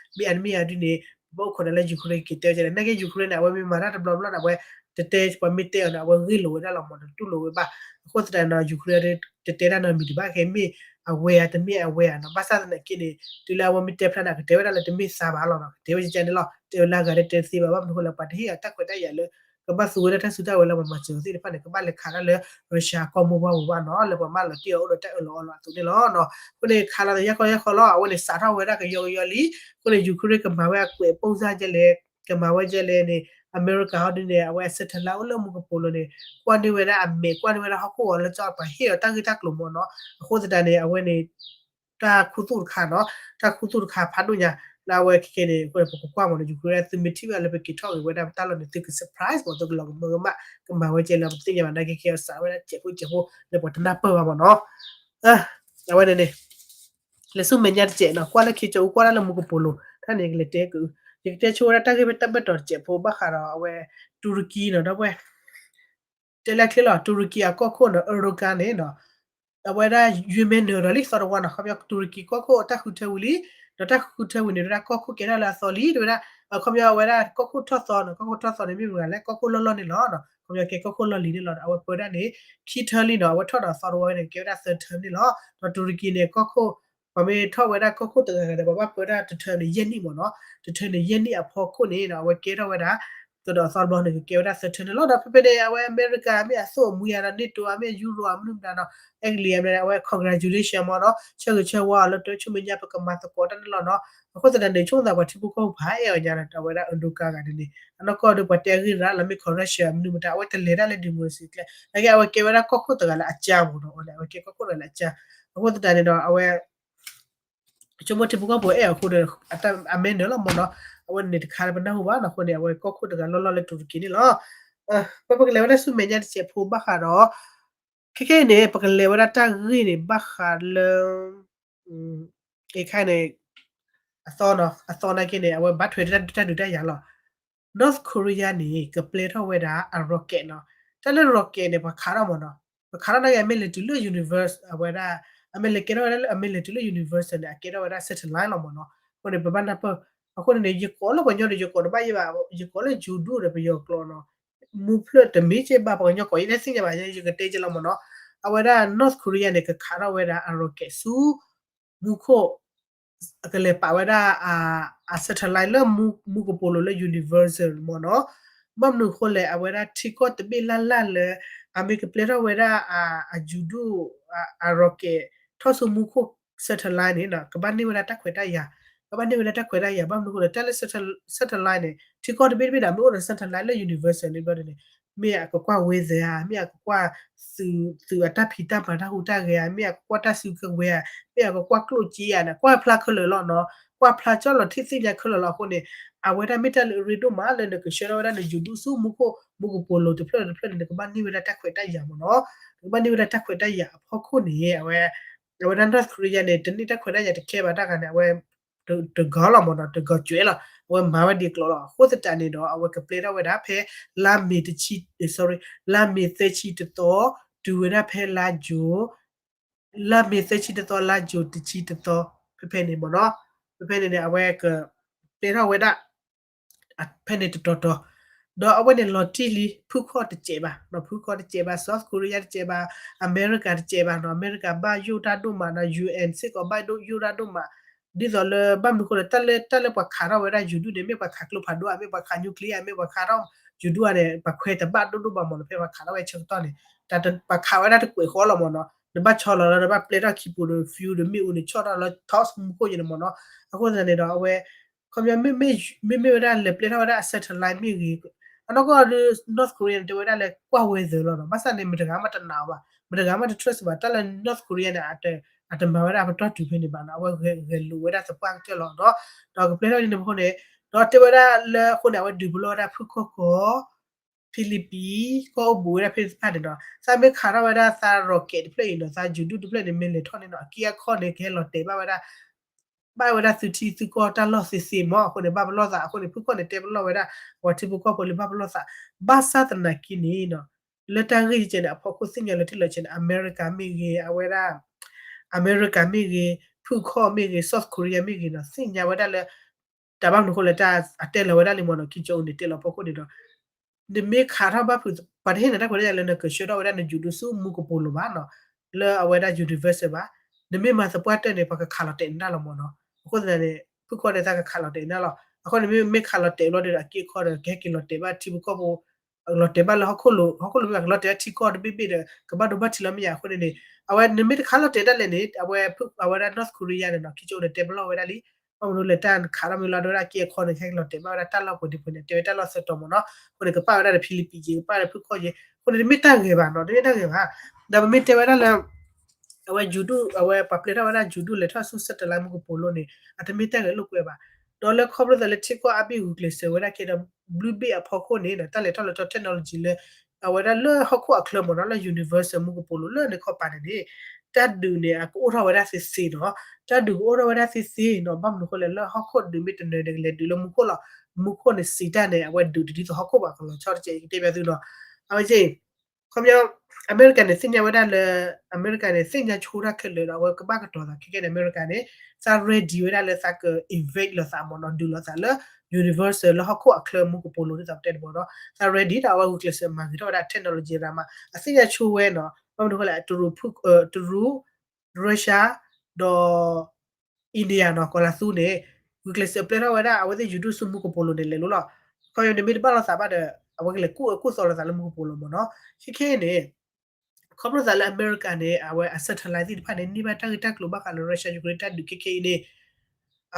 မ့ၢ်အတမ့ၢ်အဒ်န့ၣ် ပဘၣ်အိၣ်ခိးဒီးလၢ Ukraine က့ၤတဲဝဲဒၣ် နာ်က့ Ukraine န့ၣ် အဝဲမ့ၢ်မၤတၢ်တဘျီဘျီန့ၣ် အဝဲ တတဲ ပှၤမ့ၢ်တဲအီၤန့ၣ် အဝဲဂ့ၢ်လိာ်ဝဲဒၣ်လီၤမး တတူၢ်လိာ်ဝဲဘၣ်. အဃိသတးန့ၣ် Ukraine တတဲတၢ်နီတမံၤဒံးဘၣ် ခဲမ့ၢ်အဝဲဧါ တမ့ၢ်အဝဲဧါနီၤ. ဘၣ်ဆၣ်သနာ်က့န့ၣ် တုၤလၢအဝဲမ့ၢ်တဲဖျါန့ၣ် ကတဲဝဲဒၣ်လၢတမ့ၢ်သးဘၣ်လီၤနီၤ, ကတဲဝဲကကန့ၣ်လီၤ, တဲဝဲလၢအဂၤတတဲတသ့ဘၣ် ဘၣ်မနုၤအဃိလဲၣ် ပှၤတဟ့ၣ်အီၤတၢ်ခွဲးတၢ်ယာ်လၢ ကဘၣ်သူဝဲဒၣ်တၢ်စုတၢ်ဝဲၤလၢပှၤမၤစၢၤအီၤသ့ၣ်တဖၣ်န့ၣ် ကဘၣ်လဲၤခးတၢ်လၢ Russia ကီၢ်မိၢ်ပှၢ်ပူၤဘၣ်နီၤ, လၢပှၤမၢလီၤတံၢ်အီၤအိၣ်ဒီးတၢ်အၢၣ်လီၤအီလီၤအသိးန့ၣ်လီၤ. အဃိန့ၣ် ခးလီၤသးယၢ်ခီယၢ်ခီလီၤ, အဝဲန့ၣ်စးထီၣ်ဝဲဒၣ်ကယီကယီလံ. အဃိန့ၣ် Ukraine ကမၤဝဲအကွဲးပိၢ်စၢ်ကဲလဲၣ်, ကမၤဝဲကဲလဲၣ်န့ၣ် အမဲရကၤဟီဒ်န့ၣ် အဝဲအ satellite အိၣ်လၢမူကပိာ်လိၤန့ၣ် ကွၢ်န့ၢ်ဝဲဒၣ်အမဲာ် ကွၢ်န့ၢ်ဝဲဒၣ်ဟီၣ်ခိၣ်ဂီၤလၢကီၢ်ပှၤဟ့ၣ်အီၤတၢ်ဂ့ၢ်တၢ်ကျိၤမးနီၤ. အဃိသတးန့ၣ် အဝဲန့ၣ် တၢ်ခူသူၣ်တခါနီၤ, တၢ်ခူသူၣ်တခါဖးဒိၣ်ညါ လၢအဝဲခဲကဲန့ၣ် အဃိန့ၣ် ပကကွၢ်မးနီၤ Ukraine သုမ့ၢ်ထံၣ်ဘၣ်လၢပက့ၤထီၣ်ဂ့ၤဝဲဒၣ်ပတၢ်လီၢ်န့ၣ် သုက surprise မး သုကလီၤကမၢကမၣ် ကမၤဝဲကဲလၢပသ့ၣ်ညါဘၣ် နာ်က့ခဲအစးဝဲဒၣ်စဲးဖိစဲးဖိလၢပှၤတနၢ်ပၢၢ်ဘၣ်မးနီၤ. အဝဲန့ၣ်န့ၣ် လဲၤဆူမဲာ်ညါတစဲးနီၤ, ကွၢ်လၢခံကၠီအူကွၢ်တၢ်လၢမူကပိာ်လိၤ တၢ်န့ၣ်ကလဲၤတဲက ယကတဲဆိဝဲဒၣ်တၢ်ဂ့ၢ်ဖဲတၢ်ဘၢၣ်တီၤတစဲးဖိဘၣ်ဃးဒီးအဝဲ တူရကံနီၤ ဒီပုၢ်ဝဲၢ် တဲလၢချ့လီၤ တူရကံအကီၢ်ခိၣ်နီၤ Erdogan န့ၣ်နီၤ အဝဲဒၣ်ယွ့မဲနၢၤဒီးလံသီတဝါနီၤ, ခီပညီတူရကံကီၢ်ခိၣ်တၢ်ဃုထၢဝံၤလံ, ဒီးတၢ်ဃုထၢဝံၤန့ၣ် တဝဲဒၣ်ကီၢ်ခိၣ်ကဲထီၣ်လၢအသီလံ, တဝဲဒၣ် ခီပညီအဝဲဒၣ်ကီၢ်ခိၣ်ထီၣ်သီနီၤ, ကီၢ်ခိၣ်ထီၣ်သီန့ၣ်မ့ၢ်မတၤလဲၣ် ကီၢ်ခိၣ်လီၢ်လီၢ်န့ၣ်လီၤ, ခီပညီကဲကီၢ်ခိၣ်လီၢ်လံၤန့ၣ်လီၤ, အဝဲပၢဒၣ်န့ၣ် ခံထၢလံနီၤ, အဝဲထီၣ်ဒီးသီတဝါန့ၣ် ကဲဝဲဒၣ်သၢထၢန့ၣ်လီၤ, ဒီးတူရကံန့ၣ် ကီၢ်ခိၣ် ပှၤမ့ၢ်ထီၣ်ဝဲဒၣ်ကီၢ်ခိၣ်တဂၤဂၤဒီး ပှၤဘၣ်ပၢဒၣ်တထၢန့ၣ် ယဲၢ်နံၣ်မးနီၤ, တထၢန့ၣ် ယဲၢ်နံၣ်အဖီခိၣ်န့ၣ်ဒီး အဝဲကဲထီၣ်ဝဲဒၣ် သဒီးအသီတဘျီန့ၣ် ကကဲဝဲဒၣ်သၢထၢန့ၣ်လီၤ, ဒီးဖဲဖဲန့ၣ် အဝဲအမဲရကၤမ့ၢ်အသိၣ်အမှံၤဧါ ဒီး NATO ဧါ မ့ၢ် Euro ဧါ မနုၤမတၤနီၤ, အဲကလံးဧါ အဝဲ congratulation မးနီၤ, ဆၢဂ့ၤဆၢဝါအီၤလၢတၢ်ဆူမဲာ်ညါပကမၤသကိးတၢ်န့ၣ်လီၤနီၤ, အဃိသတးန့ၣ် ဆိကမိၣ်သးပှၤထံဖိကီၢ်ဖိဖးအဲၣ်အီၤညါဒီး အဝဲဒၣ် Erdogan ဂၤန့ၣ် အနီၢ်ကီၢ်ဒီးပှၤတဲအဂ့ၢ်ရၣ်လီၤ မ့ၢ် corruption မနုၤမတၤ အဝဲတလဲၤတၢ်လၢ democracy ကျဲ နာ်က့အဝဲကဲဝဲဒၣ်ကီၢ်ခိၣ်တဂၤလၢအကၢမးနီၤ, အဝဲန့ၣ် အဝဲကဲကီၢ်ခိၣ်တဂၤလၢအကၢ, အဃိသတးန့ၣ်ဒီး အဝဲ ဆိကမိၣ်ထံဖိကီၢ်ဖိအဲၣ်အီၤအဃိဒီး အမဲနၢၤလီၤမးနီၤ, အဝဲန့ၣ်တခါလၢပနၢ်ဟူဘၣ်နီၤ, အဃိန့ၣ် အဝဲကီၢ်ခိၣ်တဂၤလီၢ်လီၢ်လၢတူရကံန့ၣ်လီၤ, ပကလဲၤဝဲဒၣ်ဆူမဲာ်ညါတစဲးဖိဘၣ်ဃးဒီး ခဲခဲအံၤန့ၣ် ပကလဲၤဝဲဒၣ်တၢ်ဂ့ၢ်န့ၣ် ဘၣ်ဃးလၢ အခါန့ၣ် အသီနီၤ, အသီနာ်က့န့ၣ် အဝဲဘၣ်ထွဲတၢ်ဒုးတၢ်ယၤလီၤ, North Korea န့ၣ် ကပျဲထီၣ်ဝဲဒၣ်အ rocket နီၤ, တၢ်လၢ rocket န့ၣ် ပှၤခးထီၣ်မးနီၤ, ပှၤခးထီၣ်နာ်က့ အမ့ၢ်လဲၤတုၤလၢ universe အဝဲဒၣ်, အမ့ၢ်လဲၤကဲထီၣ်ဝဲဒၣ်လၢ အမ့ၢ်လဲၤတုၤလၢ universe န့ၣ် အကဲထီၣ်ဝဲဒၣ် satellite လီၤမးနီၤ, အဃိန့ၣ် ပဘၣ်နၢ်ပၢၢ်, အဃိန့ၣ်န့ၣ် ယကိးလၢပှၤကညီဒီး ယကိးတဘၣ်ယဲဘၣ်, ယကိးလၢယိၤဒိၣ်ဒီးပယီၤကျိာ်နီၤ, မူဖျၢၣ်တမ့ၢ်ကဲဘၣ် ပှၤကညီကိးယဲတသ့ၣ်ညါဘၣ် ယကတဲကဲလီၤမးနီၤ, အဝဲဒၣ် North Korea န့ၣ် ကခးထီၣ်ဝဲဒၣ်အ rocket ဆူ မူခိၣ် ကလဲၤပာ်ဝဲဒၣ်အ satellite လၢမူကပိာ်လိၤလၢ universe မ့ၢ်နီၤ, ဘၣ်မနုၤအဃိလဲၣ် အဝဲဒၣ်ထံကီၢ်တဘ့ၣ်လၢ်လၢ်လၢ အမ့ၢ်ကပျဲထီၣ်ဝဲဒၣ် အယူၤဒိၣ် အ rocket ထီၣ်ဆူမူခိၣ် satellite န့ၣ် ကဘၣ်န့ၢ်ဝဲဒၣ်တၢ်ခွဲးတၢ်ယာ်, ကဘၣ်န့ၢ်ဝဲဒၣ်တၢ်ခွဲးတၢ်ယာ် ဘၣ်မနုၤအဃိလဲၣ် တၢ်လၢ satellite န့ၣ် ထံကီၢ်တဘ့ၣ်တဘ့ၣ်ဒီး မ့ၢ်အိၣ်ဒီး satellite လၢ universe န့ၣ်ဘျီန့ၣ် မ့ၢ်အကကွၢ် weather ဧါ, မ့ၢ်အကကွၢ် သုးအတၢ်ဖံးတၢ်မၤတၢ်ဟူးတၢ်ဂဲၤဧါ, မ့ၢ်အကကွၢ်တၢ်စုကဝဲၤဧါ, မ့ၢ်အကကွၢ်ကျိၣ်စ့ဧါန့ၣ် ကွၢ်ဖျါခဲလၢာ်လီၤနီၤ, ကွၢ်ဖျါကၠီလီၤထံၣ်သ့ၣ်ညါခဲလၢာ်လီၤ. အဃိန့ၣ် အဝဲဒၣ်မ့ၢ်တၢ်လၢအရ့ဒိၣ်မးလၢနကဆှၢထီၣ်ဝဲဒၣ်နယူၤဒိၣ်ဆူမူခိၣ် မူကပိာ်လိၤတဖျၢၣ်တဖျၢၣ်န့ၣ် နကဘၣ်န့ၢ်ဝဲဒၣ်တၢ်ခွဲးတၢ်ယာ်မ့ၢ်နီၤ, နကဘၣ်န့ၢ်ဝဲဒၣ်တၢ်ခွဲးတၢ်ယာ်အဖီခိၣ်န့ၣ် အဝဲ အဝဲဒၣ် North Korea န့ၣ် တန့ၢ်တၢ်ခွဲးတၢ်ယာ်တကဲဘၣ်တၢ်ဂၤန့ၣ် အဝဲ တဂီၤလီၤမ့ၢ်နီၤ, တဂီၤကွဲးလီၤ, အဝဲမၤဝဲဒ်အကျိၤလီၤ. အဃိသတးန့ၣ်ဒီး အဝဲကပျဲထီၣ်ဝဲဒၣ်ဖဲ လါမ့ၤတဆံ, sorry, လါမ့ၤသၢဆံတသီ, တုၤဝဲဒၣ်ဖဲလါယူၤ, လါမ့ၤသၢဆံတသီ လါယူၤတဆံတသီ, ဖဲဖဲန့ၣ်မ့ၢ်နီၤ, ဖဲဖဲန့ၣ်န့ၣ် အဝဲကပျဲထီၣ်ဝဲဒၣ် ဖဲန့ၣ်တတီၤတီၤ, ဒီးအဝဲန့ၣ်လီၤတံၢ်လံ ဖုခီၣ်တစဲးဘၣ်, ဖုခီၣ်တစဲးဘၣ်, South Korea တစဲးဘၣ်, အမဲရကၤတစဲးဘၣ်နီၤ, အမဲရကၤဘၣ်ယိၣ်တၢ်ဒိၣ်မးနီၤ, ယူၣ်အဲၣ်စ့ၢ်ကီးဘၣ်ယိၣ်တၢ်ဒိၣ်မး, ဒ်သိးလၢဘၣ်မနုၤအဃိလဲၣ် တၢ်လၢ တၢ်လၢပှၤခးထီၣ်ဝဲဒၣ်ယူၤဒုၣ်န့ၣ် မ့ၢ်ပှၤခးကျိဖးဒိၣ်ဧါ, မ့ၢ်ပှၤခး nuclear ဧါ, မ့ၢ်ပှၤခးထီၣ်ယူၤဒုၣ်ဧါန့ၣ် ပှၤခွဲးတဘၣ်ဒိၣ်ဒိၣ်ဘၣ်မးနီၤ, ဖဲပှၤခးထီၣ်ဝဲဆၢကတီၢ်န့ၣ် တၢ်ပှၤခးဝဲဒၣ်တကွဲးဃီလီၤမ့ၢ်နီၤ, နဘၣ်ဆီလီၤလီၤ နဘၣ်ပျဲထီၣ်ခံပူၤဒီး fuel ဒီးမ့ၣ်အူန့ၣ် ဆီၣ်ထီၣ်လၢ top မူခိၣ်ယဲန့ၣ်မ့ၢ်နီၤ, အဃိသတးန့ၣ်ဒီး အဝဲ ခီပညီ မ့မ့ၢ်ဝဲဒၣ်လဲၤပျဲထီၣ်ဝဲဒၣ်အ satellite မ့ၢ်ဂ့ၤ, အနီၢ်ကီၢ်ဒီး North Korea န့ၣ် တဲဝဲဒၣ်လၢကွၢ် weather လီၤနီၤ, ဘၣ်ဆၣ်န့ၣ် မတဂၤမးတနာ်အီၤဘၣ်, မတဂၤမးတ trust ဘၣ်, တၢ်လၢ North Korea န့ၣ် အတ အတမၤဝဲဒၣ်အပတီၢ်တုၤဖဲန့ၣ်ဘၣ်နီၤ, အဝဲဂဲၤလိာ်ဝဲဒၣ်သပှၢ်ကတၢၢ်လီၤနီၤ, ဒီးကပျဲထီၣ်ဒ်န့ၣ်အဃိန့ၣ်, ဒီးတဲဝဲဒၣ်လၢအဃိန့ၣ် အဝဲဒုးပလီၢ်ဝဲဒၣ်ဖုၣ်ခီၣ်ကီၢ် ဖံလံးပံး ကီၢ်အိၣ်ဘူးဝဲဒၣ်ဖဲသ့ၣ်တဖၣ်န့ၣ်နီၤ, သးမ့ၢ်ခးထီၣ်ဝဲဒၣ်သး rocket တဖျၢၣ်အံၤနီၤ, သးယုၤဒုၣ်တဖျၢၣ်န့ၣ် မ့ၢ်လဲၤထီၣ်န့ၣ်နီၤ, အက့အခီၣ်န့ၣ် ကဟဲလီၤတဲာ်ဘၣ်ဝဲဒၣ် ဘၣ်ဝဲဒၣ်သုထံသုကီၢ်တၢ်လီၢ်သ့သ့မး, အဃိန့ၣ် ဘၣ်ပလီၢ်သးအဃိန့ၣ် ဖုၣ်ခီၣ်န့ၣ် တဲပလီၢ်ဝဲဒၣ် ပှၤထံဖိကီၢ်ဖိလၢဘၣ်ပလီၢ်သး, ဘၣ်ဆၣ်သနာ်က့န့ၣ်နီၤ, လၢတၢ်ဂ့ၢ်ကဲန့ၣ် အဖီခိၣ်သ့ၣ်ညါလီၤတံၢ်လီၤဆဲးန့ၣ် အမဲရကၤမ့ၢ်ဂ့ၤ, အဝဲဒၣ် အမဲရကၤမ့ၢ်ဂ့ၤ, ဖုၣ်ခီၣ်မ့ၢ်ဂ့ၤ, South Korea မ့ၢ်ဂ့ၤနီၤ, သ့ၣ်ညါဝဲဒၣ်လၢ တၢ်ဘၣ်မနုၤအဃိလဲၣ် တၢ်အတဲလီၤဝဲဒၣ်လံမးနီၤ, ခံကၠိန့ၣ် တဲလီၤဖီခိၣ်န့ၣ်ဒီး နမ့ၢ်ခးထီၣ်ဘၣ်ဖုး ပှၤတဟ့ၣ်နၤတၢ်ခွဲးတၢ်ယာ်လၢနကဆှၢထီၣ်ဝဲဒၣ်နယုၤဒုးဆူမူကပိာ်လိၤဘၣ်နီၤ, လၢအဝဲဒၣ် universal ဘၣ်, နမ့ၢ်မၤသပှၢ်တၢၢ်န့ၣ် ပှၤကခးလီၤတဲာ်နၤလီၤမးနီၤ, အဃိသတးန့ၣ် ဖုၣ်ခီၣ်န့ၣ် သးကခးလီၤတဲာ်နၤလီၤ, အဃိန့ၣ်မ့မ့ၢ်ခးလီၤတဲာ်ဘျီဒီး အက့အခီဒီး ကဟဲက့ၤလီၤတဲာ်ဘၣ်ထံဖိကီၢ်ဖိ လီၤတဲာ်ဘၣ်လၢဟီၣ်ခိၣ်လိၤ ဟီၣ်ခိၣ်လိၤမ့ၢ် ကလီၤတဲာ်ဘၣ်ထံကီၢ်တဘ့ၣ်ဘ့ၣ်ဒီး ကဘၣ်ဒိဘၣ်ထံးလီၤမ့ၢ်ဧါ, အဃိန့ၣ်န့ၣ် အဝဲနမ့ၢ်တခးလီၤတဲာ်ဒၣ်လဲာ်န့ၣ် အဝဲ အဝဲဒၣ် North Korea န့ၣ်နီၤ ခံကၠိန့ၣ် တဲပလီၢ်ဝဲဒၣ်လံ, ဘၣ်မနုၤလဲၣ် တၢ်ခးထီၣ်မ့ၢ်လီၤဒိဝဲဒၣ်က့အခီန့ၣ် ကဟဲက့ၤလီၤတဲာ်ဘၣ်ဝဲဒၣ်တၢ်လီၢ်ပှဲၤဒံးပှဲၤန့ၣ် တဲဝဲတၢ်လီၢ်ဆၢကတီၢ်မးနီၤ, အဃိန့ၣ် ကပာ်ဝဲဒၣ်ဒီးဖံလံးပံးက့ၤ ကပာ်ဝဲဒၣ်ဖုၣ်ခီၣ်က့ၤ, အဃိန့ၣ် တမ့ၢ်တၢ်ဂ့ၤဘၣ်နီၤ, တမ့ၢ်တၢ်ဂ့ၤဘၣ်, ဒီးပမ့ၢ်တဲဝဲဒၣ်လၢ အဝဲယုၤဒုး အဝဲပှၤပျဲထီၣ်ဝဲဒၣ်ယုၤဒုးလဲၤထီၣ်ဆူ satellite မူကပိာ်လိၤန့ၣ် အတမ့ၢ်တၢ်ဂ့ၤလိာ်ကွဲဘၣ်, ဒီးလၢခီဖျိသးလၢထံကီၢ်အါဘ့ၣ်ဂုာ်ကျဲးစၢးဝဲဒၣ်ကဲဒီး ဘျုးဘ့ၣ်အဖီခိၣ်န့ၣ်ဒီး တၢ်လဲၤထီၣ်လဲၤထီ technology လၢ အဝဲဒၣ်လၢဟီၣ်ခိၣ်အချၢမးနီၤ လၢ universal မူကပိာ်လိၤလၢန့ၣ်ခီပၤန့ၣ်န့ၣ် တၢ်ဒုးန့ၣ် အကအိၣ်ထီၣ်ဝဲဒၣ်သ့သ့နီၤ, တၢ်ဒုးကအိၣ်ထီၣ်ဝဲဒၣ်သ့သ့နီၤ, ဘၣ်မနုၤအဃိလဲၣ် လၢဟီၣ်ခိၣ်ဒုးမ့ၢ်တနၢၤဒီး ကလဲၤဒုးလၢမူခိၣ်လီၤ, မူခိၣ်န့ၣ်စံးတၢ်န့ၣ် အဝဲဒုးတဒ်သိးဟီၣ်ခိၣ်ဘၣ်ကလီၤဆီတကဲး ယကတဲဘၣ်သုနီၤ, အဝဲ ခီပညီ အမဲရကၤန့ၣ် သ့ၣ်ညါဝဲဒၣ်လၢ အမဲရကၤန့ၣ် သ့ၣ်ညါဆိတၢ်ခဲလၢာ်ဒီး အဝဲကဘၣ်ကတီၤသးခဲကဲန့ၣ် အမဲရကၤန့ၣ် သး ready ဝဲဒၣ်လၢသးက invade လိာ်သးမးနီၤ ဒုးလိာ်သးလၢ universal လၢဟီၣ်ခိၣ်အချၢမူကပိာ်လိၤဒ်သိးပတဲန့ၣ်မးနီၤ သး ready ဒီးအဝဲဂုာ်ကျဲးစၢးမၤဂ့ၤထီၣ်ဝဲဒၣ် technology ရၤမး အသ့ၣ်ညါဆိဝဲနီၤ ဘၣ်မနုၤအဃိလဲၣ် တရူး တရူး Russia ဒီး India နီၤ ကီၤလၤသူန့ၣ် ဂုာ်ကျဲးစၢးပျဲထီၣ်ဝဲဒၣ် အဝဲသ့ၣ်ယုၤဒုၣ်ဆူမူကပိာ်လိၤန့ၣ်လဲၤလိၤလီၤ. ခီဖျိနမ့ၢ်တဘၣ်လိာ်သးဘၣ်ဒီး အဝဲကလဲၤကူၣ်အၢကူၣ်သီလိာ်သးလၢမူကပိာ်လိၤမးနီၤ. ခဲခဲအံၤန့ၣ် ခီဖျိသးလၢအမဲရကၤန့ၣ် အဝဲအ satellite သ့ၣ်တဖၣ်န့ၣ် န့ၢ်ဘၣ်တၢ်ဂ့ၢ်တၢ်ကျိၤဘၣ်ဃးလၢ Russia Ukraine တၢ်ဒုးခဲခဲအံၤန့ၣ်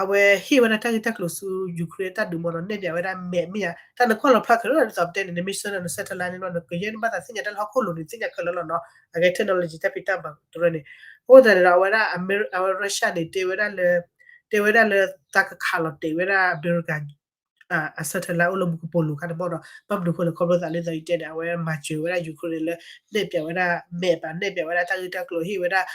အဝဲဟ့ၣ်ဝဲဒၣ်တၢ်ဂ့ၢ်တၢ်ကျိၤဆူ Ukraine တၢ်ဒုးမးနီၤ နဲၣ်ပၠးဝဲဒၣ် map မ့ၢ်ဧါ တၢ်နကွၢ်လီၤဖျါခဲလၢာ်လီၤ ဒ်သိးပတဲန့ၣ် နမ့ၢ်ဆှၢလၢန satellite န့ၣ်လီၤ နကယဲၢ်နဘၣ်သးသ့ၣ်ညါတၢ်လၢဟီၣ်ခိၣ်လိၤန့ၣ် သ့ၣ်ညါခဲလၢာ်လီၤနီၤ အဂဲ technology တၢ်ဖံးတၢ်မၤတရၢန့ၣ် အဃိသတးန့ၣ်ဒီး အဝဲဒၣ် အဝဲ Russia န့ၣ် တဲဝဲဒၣ်လၢ တဲဝဲဒၣ်လၢသးကခးလီၤတဲာ်ဝဲဒၣ် အမဲရကၤ အ satellite အိၣ်လၢမူကပိာ်လိၤခါန့ၣ်မးနီၤ ဘၣ်မနုၤအဃိလဲၣ် ခီဖျိသးလၢသးအံၤတဲန့ၣ် အဝဲမၤစၢၤဝဲဒၣ် Ukraine လၢ နဲၣ်ပၠးဝဲဒၣ် map ဘၣ် နဲၣ်ပၠးဝဲဒၣ်တၢ်ဂ့ၢ်တၢ်ကျိၤ ဟ့ၣ်ဝဲဒၣ်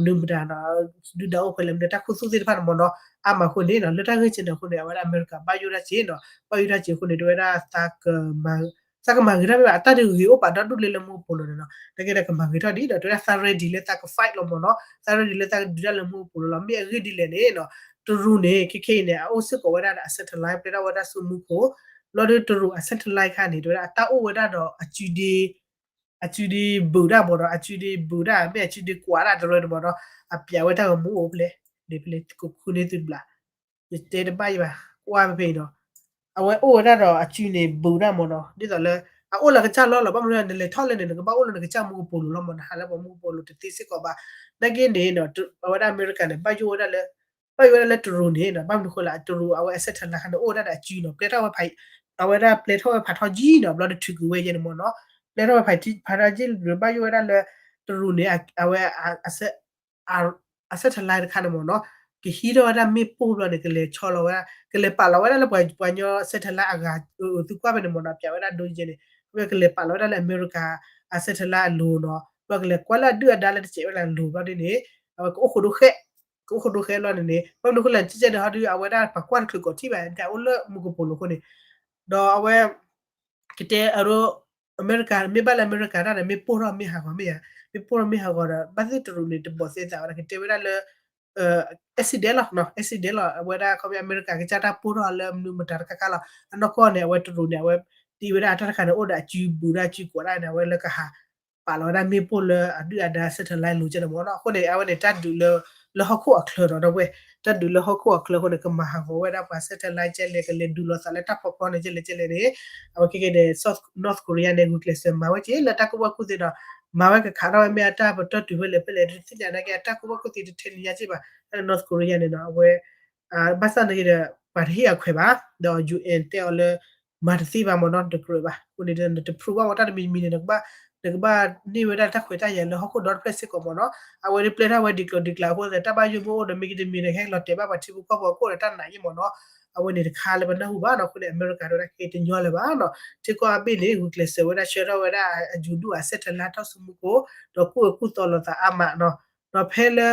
မနုၤမတၤနီၤ ဒုၣ်ဒါအိၣ်ဖဲလဲၣ်မနုၤ တၢ်ခူသူၣ်သ့ၣ်တဖၣ်န့ၣ်မးနီၤ အါမးအဃိန့ၣ်နီၤ လၢတၢ်ဂ့ၢ်ကဲန့ၣ်အဃိန့ၣ် အဝဲဒၣ်အမဲရကၤ ဘၣ်ယိၣ်ဒၣ်က့ၤနီၤ ဘၣ်ယိၣ်ဒၣ်က့ၤအဃိန့ၣ် တဲဝဲဒၣ် သးကမၤဂ့ၤထီၣ်မ့ၢ်ဘၣ် အတၢ်ဒုးဂ့ၤအိၣ်ပာ်ဒီဒူၣ်လၢလၢမူကပိာ်လိၤန့ၣ်နီၤ နကဲဒီးကမၤဂ့ၤထီၣ်ဒ်ဒီး တဲဝဲဒၣ်သး ready လၢသးက fight လီၤမးနီၤ သး ready လၢသးကဒုးတၢ်လၢမူကပိာ်လိၤလီၤ မ့ၢ်အဂ့ၢ်ဒ်လဲၣ်န့ၣ်နီၤ တရူးန့ၣ် ခဲခဲအံၤန့ၣ် အအိၣ်စ့ၢ်ကီးဝဲဒၣ်ဒီးအ satellite ပျဲထီၣ်ဝဲဒၣ်ဆူမူခိၣ် လီၤဒုးတရူးအ satellite ခါန့ၣ် တဲဝဲဒၣ်အတၢ်အိၣ်ဝဲဒၣ်ဒီးအစု အစုဒ့ဘုးတၢ်မးနီၤ အစုဒ့ဘုးတၢ် မ့ၢ်အစုဒ့ကွးတၢ်တရၢန့ၣ်မးနီၤ အပျးဝဲတၢ်ဂီၤမူအိၣ်ဖဲလဲၣ် ဖဲလဲၣ် ကဃုန့ၢ်သုတဘျီ ယတဲတဘၣ်ယဘၣ် ကွၢ်ဖဲဖဲအံၤနီၤ အဝဲအိၣ်ဝဲဒၣ်ဒီးအစုန့ၣ်ဘုးတၢ်မးနီၤ ဒ်သိးလၢ အအိၣ်လၢကစၢ်လီၢ်လီၤ ဘၣ်မနုၤလဲၣ် နလဲၤထီၣ်လဲၣ်န့ၣ် နကဘၣ်အိၣ်လၢနကစၢ်မူကပိာ်လိၤလီၤမး နဟးလၢပှၤမူကပိာ်လိၤတသ့စ့ၢ်ကီးဘၣ် နာ်က့န့ၣ်နီၤ အဝဲဒၣ်အမဲရကၤန့ၣ် ဘၣ်ယိၣ်ဝဲဒၣ်လၢ ဘၣ်ယိၣ်ဝဲဒၣ်လၢတရူးန့ၣ်နီၤ ဘၣ်မနုၤဃိလဲၣ် တရူးအဝဲအ satellite ခါန့ၣ် အိၣ်ဝဲဒၣ်ဒီးအစုနီၤ ပျဲထီၣ်ဝဲဖး အဝဲဒၣ်ပျဲထီၣ်ဝဲဖးထီကံနီၤ ဘျီတထုးကွံာ်ဝဲယဲန့ၣ်မးနီၤ ပျဲထီၣ်ဝဲဖးထီကံ ဘၣ်ယိၣ်ဝဲဒၣ်လၢ တရူးန့ၣ် အဝဲ အ satellite တခါန့ၣ်မးနီၤ ကဟံးထီၣ်ဝဲဒၣ်မ့ၣ်ပိၢ်ဘျီန့ၣ် ကလဲၤဆီလီၤဝဲဒၣ် ကလဲၤပာ်လီၤဝဲဒၣ်လၢပှၤညီ satellite အဂၤ သုကွၢ်ဖဲန့ၣ်မးနီၤ ပျးဝဲဒၣ်ဒိယဲန့ၣ် ကလဲၤပာ်လီၤဝဲဒၣ်လၢအမဲရကၤ အ satellite အလိၤနီၤ ဘျီကလဲၤကွၢ်လၢအဒုၣ်အဒါလၢတစဲးဝဲဒၣ်လိၤဘျီဒ်န့ၣ် အဝဲကအိၣ်ဃိးဒိဃဲ ကအိၣ်ဃိးဒိဃဲလီၤန့ၣ်န့ၣ် ဘၣ်မနုၤဃိလဲၣ် ကကဲန့ၣ်ဟီဒုး အဝဲဒၣ်ပှၤကွၢ်တချုးကီးထံၣ်ဘၣ် တၢ်အိၣ်လၢမူကပိာ်လိၤအဃိန့ၣ် ဒီးအဝဲ ကတဲအရိ အမဲရကၤ မ့ၢ်ဘၣ်လၢအမဲရကၤတၢ်ဒီး မ့ၢ်ပိၢ်ထီၣ်မ့ၢ်ဟးဂီၤမ့ၢ်ဧါ မ့ၢ်ပိၢ်ထီၣ်မ့ၢ်ဟးဂီၤဒီး ဘၣ်သ့ၣ်တရူးန့ၣ် တဘီးသဲသးဝဲဒၣ် ကတဲဝဲဒၣ်လၢ accident လီၤ accident လီၤ အဝဲဒၣ်ခီဖျိအမဲရကၤကစၢ်တၢ်ပိၢ်ထီၣ်လၢမနုၤမတၤတခါခါလီၤ အနီၢ်ကီၢ်န့ၣ် အဝဲတရူးန့ၣ် အဝဲတ့ဝဲဒၣ်အတၢ်တခါန့ၣ် အိၣ်ဒီးအစုဘူးဒီးအစုကွးဒၣ်န့ၣ် အဝဲလၢကဟး ပာ်လီၤဝဲဒၣ်မ့ၣ်ပိၢ်လၢအဒုၣ်အဒါ satellite လိၤကဲန့ၣ်မးနီၤ အဃိန့ၣ် အဝဲန့ၣ် တၢ်ဒုးလၢ လၢဟီၣ်ခိၣ်အချၢနီၤ ဒီပုၢ်ဝဲၢ် တၢ်ဒုးလၢဟီၣ်ခိၣ်အချၢအဃိန့ၣ် ကမၤဟးဂီၤဝဲဒၣ်ပှၤ satellite ကဲလဲၣ် ကလဲၤဒုးလိာ်သးလၢတၢ်ဖီဖီန့ၣ် ကဲလဲၣ် ကဲလဲၣ်န့ၣ် အဝဲခဲကဲန့ၣ် North Korea န့ၣ် ဂုာ်ကျဲးစၢးမၤဝဲက့ၤလၢတၢ်ကူၣ်ဘၣ်ကူၣ်သ့ဒီး မၤဝဲကခးထီၣ်ဝဲမ့ၢ်အတၢ်ပတီၢ်တုၤဖဲလဲၣ်ဖဲလဲၣ် တသ့ၣ်ညါနာ်က့ အတၢ်ကူၣ်ဘၣ်ကူၣ်သ့တထဲန့ၣ်ညါက့ဘၣ် North Korea န့ၣ်နီၤ အဝဲ ဘၣ်ဆၣ်နာ်က့ဒီး ပှၤတဟ့ၣ်အခွဲးဘၣ် ဒီး ယူၢ်အၣ် တဲအီၤလၢ မၤတသ့ဘၣ်မ့ၢ်နီၤ တကြၢးဘၣ် အဃိန့ၣ်ဒီး နတ prove ဘၣ်ဝဲတၢ်တမံၤမံၤန့ၣ် နကဘၣ် နကဘၣ်န့ၢ်ဝဲဒၣ်တၢ်ခွဲးတၢ်ယာ်လၢဟီၣ်ခိၣ်ဒီတဖျၢၣ်စ့ၢ်ကီးမ့ၢ်နီၤ. အဝဲဒၣ်ပျဲထီၣ်ဝဲဒ်ကျိၤဒ်ကျဲအဃိသတး တၢ်ဘၣ်ယိၣ်မ့ၢ်အိၣ်ဒီး မ့ၢ်ကတမံၤဒီး ကဟဲလီၤတဲာ်ဘၣ်ပှၤထံဖိကီၢ်ဖိအခိၣ်ဒီးတၢ်နာ်ယ့ၢ်မ့ၢ်နီၤ. အဝဲန့ၣ်တခါလၢပနၢ်ဟူဘၣ်နီၤ. အဃိန့ၣ် အမဲရကၤဒီးတၢ်ခဲအံၤတညီလၢၤဘၣ်နီၤ. ထံကီၢ်အဘ့ၣ်န့ၣ် ဂုာ်ကျဲးစၢးဝဲဒၣ်ဆှၢထီၣ်ဝဲဒၣ်အယူၤဒူၣ်အ satellite ထီၣ်ဆူမူခိၣ် ဒီးကူၣ်အကူၣ်သီလိာ်သးအါမးနီၤ. ဒီးဖဲလၢ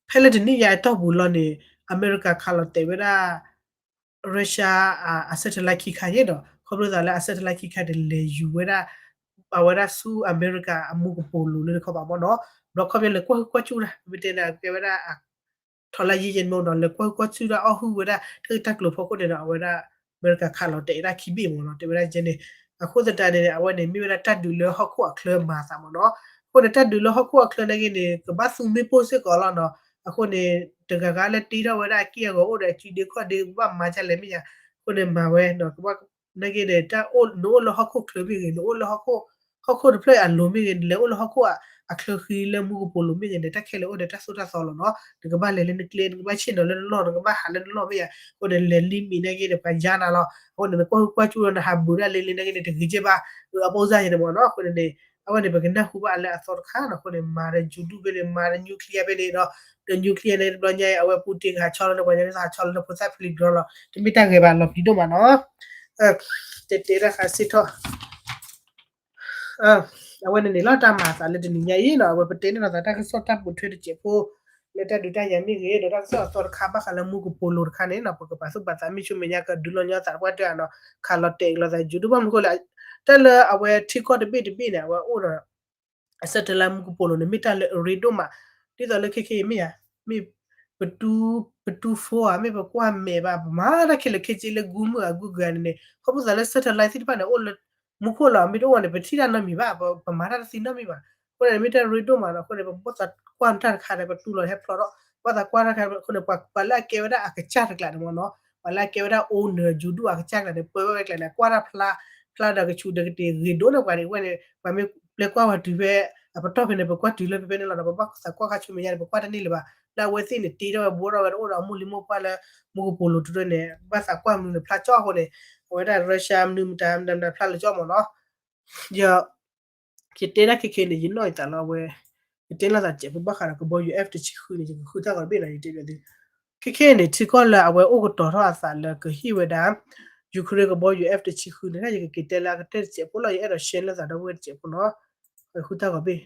ဖဲလၢတနံၣ်ညါအတီၢ်ပူၤလီၤန့ၣ် အမဲရကၤခးလီၤတဲာ်ဝဲဒၣ် Russia အ satellite ခံခါယ့ၢ်ဒီး ခီဖျိသးလၢအ satellite ခံခါန့ၣ်လဲၤယူၤဝဲဒၣ် အဝဲဒၣ်ဆူအမဲရကၤအမူကပိာ်လိၤလၢတခီဘၣ်မ့ၢ်နီၤ. ဒီးခီဖျိလဲၤကွၢ်ဟုၣ်ကွၢ်စူၣ်တၢ် ပတဲန့ၣ်ကဲဝဲဒၣ် ထီၣ်လၢယံာ်ယံာ်မ့ၢ်ဒီး လဲၤကွၢ်ဟုၣ်ကွၢ်စူၣ်တၢ်အီၣ်ဟုၣ်ဝဲဒၣ်တၢ်ဂ့ၢ်တၢ်ကျိၤဖီခိၣ်န့ၣ်ဒီး အဝဲဒၣ် အမဲရကၤခးလီၤတဲာ်ဒၣ်ခံဘ့ၣ်မ့ၢ်နီၤ တဲဝဲဒၣ်ကဲန့ၣ်. အဃိသတးန့ၣ် အဝဲန့ၣ်မ့ၢ်ဝဲဒၣ်တၢ်ဒုးလၢဟီၣ်ခိၣ်အချၢမၤသးမ့ၢ်နီၤ. အဃိန့ၣ် တၢ်ဒုးလၢဟီၣ်ခိၣ်အချၢနာ်က့န့ၣ် ကဘၣ်သူမ့ၣ်ပိၢ်စ့ၢ်ကီးလီၤနီၤ. အဃိန့ၣ် တဂၤဂၤလၢတ့ထီၣ်ဝဲဒၣ်အက့ၢ်အဂီၤအိၣ်ဒီးအစုဒ့ခီၣ်ဒ့ ကဘၣ်မၤဒ်လဲၣ်မ့ၢ်ယါ. အဃိန့ၣ်မၤဝဲနီၤ ကဘၣ်နာ်က့န့ၣ် နအိၣ်လၢဟီၣ်ခိၣ်ချၢမ့ၢ်ဂ့ၤ နအိၣ်လၢဟီၣ်ခိၣ်တဖျၢၣ်အလိၤမ့ၢ်ဂ့ၤ နလဲၤအိၣ်လၢဟီၣ်ခိၣ်အချၢဃံလၢမူကပိာ်လိၤမ့ၢ်ဂ့ၤန့ၣ် တၢ်ခဲလၢာ်အိၣ်ဒီးတၢ်သိၣ်တၢ်သီလီၤနီၤ. နကဘၣ်လဲၤလၢနကျဲ နကဘၣ်ဆ့ၣ်နီၤလၢနလီၢ် နကဘၣ်ဟးလၢနလီၢ်မ့ၢ်ယါ. အဃိန့ၣ် လဲၤလံမံၤနာ်က့န့ၣ် ပှၤယါနၤလီၤ. အဃိန့ၣ် နကွၢ်ဟုၣ်ကွၢ်စူၣ်လီၤ နဟးဘုးဒၣ်လံလံနာ်က့န့ၣ် တဂ့ၤကဲဘၣ် အပိစၢ်ယဲန့ၣ်မ့ၢ်နီၤ. အဃိန့ၣ်န့ၣ် အဝဲန့ၣ် ပကနၢ်ဟူဘၣ်လၢအသီတခါနီၤ. အဃိန့ၣ် မၤဒီးယူၤဒူၣ်ဖဲန့ၣ် မၤဒီး nuclear ဖဲန့ၣ်ဒီး ဒီး nuclear န့ၣ် တဘျီညါအံၤ အဝဲပူၤတ့ၢ်ကဟးဆီလီၤလၢပှၤညီန့ၣ် ဟးဆီလီၤလၢဖိသၣ်ဖံးလံၤဒီးလီၤ တမ့ၢ်တၢ်ဂ့ၤဘၣ် လီၤပျံၤဒိၣ်မးနီၤ. တဲတဲတၢ်ခါစ့ၢ်ထီၣ် အဝဲန့ၣ်န့ၣ်လီၤ တၢ်မၤအသးလၢတနံၤညါအံၤနီၤ အဝဲပတဲန့ၣ်လီၤသးတၢ်ကစီၣ်တၢ်ပိာ်ထွဲတစဲးဖိ လၢတၢ်ဒုးတၢ်ယၤမ့ၢ်ဂ့ၤ ဒီးတၢ်ကစီၣ်အသီတခါဘၣ်ဃးလၢမူကပိာ်လိၤတခါန့ၣ်နီၤ ပကပာ်သူၣ်ပာ်သးမ့ၢ်ဆူမဲာ်ညါကဒုးလီၤညီသးတပှၢ်တၢၢ်နီၤ ခးလီၤတဲာ်ကလီၤသးယူၤဒူၣ်ဘၣ်မနုၤဃိလဲၣ် တၢ်လၢအဝဲထံကီၢ်တဘ့ၣ်တဘ့ၣ်န့ၣ် အဝဲအိၣ်ဒီး အ satellite မူကပိာ်လိၤန့ၣ် မ့ၢ်တၢ်လၢအရ့ဒိၣ်မး ဒ်သိးလၢခဲခဲအံၤမ့ၢ်ယါ မ့ၢ် ပတူ ပတူ phone ဧါ မ့ၢ်ပကွၢ်မဲာ်ဘၣ် ပမၤတၢ်ခဲလၢာ်ခဲဆ့လၢ Google မုၢ်ဧါ Google န့ၣ်န့ၣ် ခီဖျိသးလၢ satellite သ့ၣ်တဖၣ်န့ၣ် အိၣ်လၢမူခိၣ်လီၤ မ့ၢ်တအိၣ်န့ၣ် ပထံၣ်တၢ်နီတမံၤဘၣ် ပမၤတၢ်တသ့နီတမံၤဘၣ်. အဃိန့ၣ် မ့ၢ်တၢ်ရ့ဒိၣ်မးနီၤ အဃိန့ၣ် ပဘၣ်သးကွၢ်တၢ်တခါန့ၣ် ပတူၢ်လီၤဟဲဖျိးထီၣ် ဘၣ်သးကွၢ်တၢ်တခါ အဃိန့ၣ် ပှၤလၢအကဲဝဲဒၣ်အကစၢ်တကျးန့ၣ်မ့ၢ်နီၤ ပှၤလၢအကဲဝဲဒၣ် owner ယူၤဒူၣ်အကစၢ်တကျးန့ၣ် ပၢဝဲကျါန့ၣ် ကွၢ်တၢ်ဖျါ ဖျါဒီးကဆူးဒီးကတ့ၤဂ့ၤဒိၣ်န့ၣ်ပှၤန့ၣ် အဝဲန့ၣ် ပှၤမ့ၢ်ပျဲကွၢ်ပှၤတုၤဖဲ အပတီၢ်ဖဲန့ၣ် ပကွၢ်တုၤလၢဖဲဖဲန့ၣ်လီၤဒီး ပဘၣ်သးကွၢ်ခါဆူမဲာ်ညါန့ၣ် ပကွၢ်တန့ၢ်လၢၤဘၣ် လၢအဝဲသ့ၣ်န့ၣ် တ့ထီၣ်ဝဲဘိထီၣ်ဝဲတအိၣ်ဒီးအမိၢ်လံၤမိၢ်ပှၢ်လၢ မူကပိာ်လိၤတုၤဒၣ်န့ၣ် ဘၣ်သးကွၢ်မနုၤန့ၣ် ဖျါကၠီအဃိန့ၣ် အဝဲဒၣ် Russia မနုၤမတၤမတၤမတၤဖျါလၢကၠီမ့ၢ်နီၤ ယ ယတဲဒၣ်ခဲခဲန့ၣ် ယနီၢ်ယသးလီၤအဝဲ ယတဲလိာ်သးစဲးဖိဘၣ်ဃးဒီးကဘီယူၤ F တဆံဃုန့ၣ် ယကဃုတၢ်ဂီၤတဘ့ၣ်နီၤ ယတဲဘၣ်သု ခဲခဲန့ၣ် ထံကီၢ်လၢအဝဲအိၣ်ကတီၤထီၣ်အသးလၢကဟ့ၣ်ဝဲဒၣ် Ukraine ကဘီယူၤ F တဆံဃုန့ၣ် ယကက့ၤတဲလၢအကတၢၢ်တစဲးဖိလီၤ ယအဲၣ်ဒိး share လိာ်သးဒီပုၢ်ဝဲၢ်တစဲးဖိနီၤ ဃုတၢ်ဂီၤဘ့ၣ်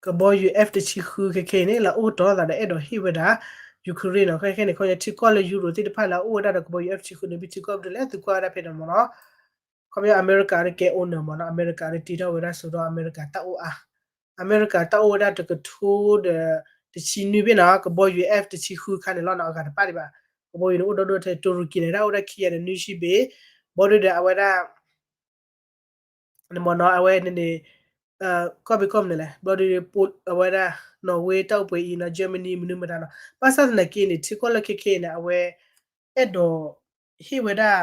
ကဘီယူၤ F တဆံဃု ခဲခဲအံၤန့ၣ် လၢအိၣ်ကတီၤသးဒီးအဲၣ်ဒိးဟ့ၣ်ဝဲဒၣ် Ukraine နီၤ ခဲခဲန့ၣ် ခီပညီထံကီၢ်လၢ Europe သ့ၣ်တဖၣ်လၢအအိၣ်ဝဲဒၣ်ဒီးကဘီယူၤ F တဆံဃုန့ၣ် မ့ၢ်ထံကီၢ်မနုၤလဲၣ် သုကွၢ်ဝဲဒၣ်ဖဲန့ၣ်မ့ၢ်နီၤ ခီပညီအမဲရကၤကဲ owner မ့ၢ်နီၤ အမဲရကၤတ့ထီၣ်ဝဲဒၣ်စိဒီးအမဲရကၤတၢ်အိၣ်အါ အမဲရကၤတၢ်အိၣ်ဝဲဒၣ်တကထိဒီးတဆံနွံဘ့ၣ်နီၤ ကဘီယူၤ F တဆံဃုခါန့ၣ်လီၤနီၤ အဂၤတပၣ်ဒံးဘၣ် ကဘီယူၤန့ၣ်အိၣ်ဒီဒိၣ်ထဲ တူရကံန့ၣ် တၢ်အိၣ်ဝဲဒၣ်ခံဂၤဒီးနွံဆံဘ့ၣ် ဘီဒုဒီးအဝဲဒၣ် မ့ၢ်နီၤ အဝဲန့ၣ်န့ၣ် ကီၢ်ပယီၤကီၢ်မနုၤလဲၣ် ဘီဒုဒီး အဝဲဒၣ် Norway တၢ်အိၣ်ပှဲၤအံၤနီၤ Germany မနုၤမတၤနီၤ ဘၣ်ဆၣ်သနာ်က့န့ၣ် ထံကီၢ်လၢခဲခဲအံၤန့ၣ် အဝဲ အဲၣ်ဒိး ဟ့ၣ်ဝဲဒၣ်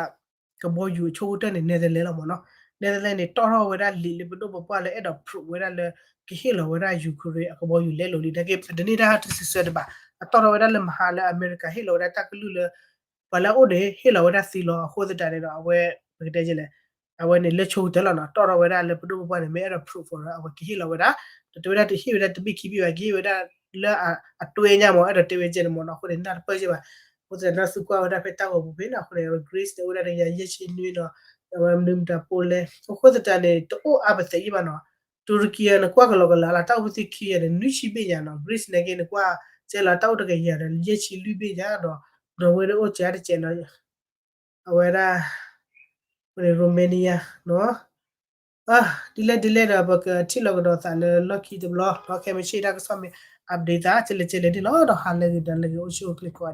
ကဘီယူၤအဆိကတၢၢ်န့ၣ် Netherlands လီၤမ့ၢ်နီၤ Netherlands န့ၣ် တီၣ်ထီၣ်ဝဲဒၣ်လံာ်လၢပဒိၣ်ပပှၢ်လၢအဲၣ်ဒိး proof ဝဲဒၣ်လၢ ကဟ့ၣ်လီၤဝဲဒၣ် Ukraine အကဘီယူၤလဲလိာ်လံ နာ်က့ ပတန့ၢ်တၢ်ဟးထူၣ်စုဆၢတဘၣ် အတီၣ်ထီၣ်ဝဲဒၣ်လၢမဟါလၢအမဲရကၤဟ့ၣ်လီၤဝဲဒၣ်တၢ်ကလုၢ်လၢ ပှၤလၢအအိၣ်န့ၣ် ဟ့ၣ်လီၤဝဲဒၣ်သ့လီၤ အဃိသတးန့ၣ်ဒီး အဝဲ ပကတဲလဲၣ် အဝဲန့ၣ်လၢဆိကတၢၢ်လီၤနီၤ တီၣ်ထီၣ်ဝဲဒၣ်လၢပဒိၣ်ပပှၢ်န့ၣ် မ့ၢ်အဲၣ်ဒိး proof ဒီး အဝဲကဟ့ၣ်လီၤဝဲဒၣ် တတဲဝဲဒၣ်တဟ့ၣ်ဝဲဒၣ်တဘ့ၣ်ခံဘ့ၣ်ဘၣ် ကဟ့ၣ်ဝဲဒၣ်လၢအတွဲညါမ့ၢ် အဲၣ်ဒိးတဲဝဲကဲန့ၣ်မ့ၢ်နီၤ အဃိန့ၣ် နၢ်တပၢၢ်ကဲဘၣ် အဃိသတးဒီးသုကွၢ်ဝဲဒၣ်ဖဲတၢ်ဂီၤပူၤဖဲန့ၣ် Greece န့ၣ် အိၣ်ဝဲဒၣ်တကယၤယဲၢ်ဆံနွံနီၤ အဝဲမနုၤမတၤ Poland အဃိသတးန့ၣ် တအိၣ်အါပသဲးယံၣ်ဘၣ်နီၤ တူရကံ နကွၢ်ကလီကလီလၢ တၢ်အိၣ်ဖှိၣ်သ့ၣ်ခံဂၤန့ၣ် နွံဆံဘ့ၣ်ညါနီၤ Greece နာ်က့ နကွၢ်ကဲလီၤ တၢ်အိၣ်တကယၤဒီးယဲၢ်ဆံလွံၢ်ဘ့ၣ်ညါဒီး Norway န့ၣ်အိၣ်ကဲတကဲနီၤ အဝဲဒၣ် Romania နီၤ ဒ်လဲၣ်ဒ်လဲၣ်ဒီး ပကထံၣ်လီၤကဒီးသးလၢလီၢ်ခံတဘျီ ဒီးခဲမုၢ်ဆ့ၣ်တၢ်ကစီၣ်မ့ၢ် update သး ကဲလဲၣ်ကဲလဲၣ်န့ၣ်လီၤ ဒီးဟါလၢဂ့ၤဒီးလၢဂ့ၤ အိၣ်ဆူၣ်အိၣ်ချ့ကိးဂၤဒဲး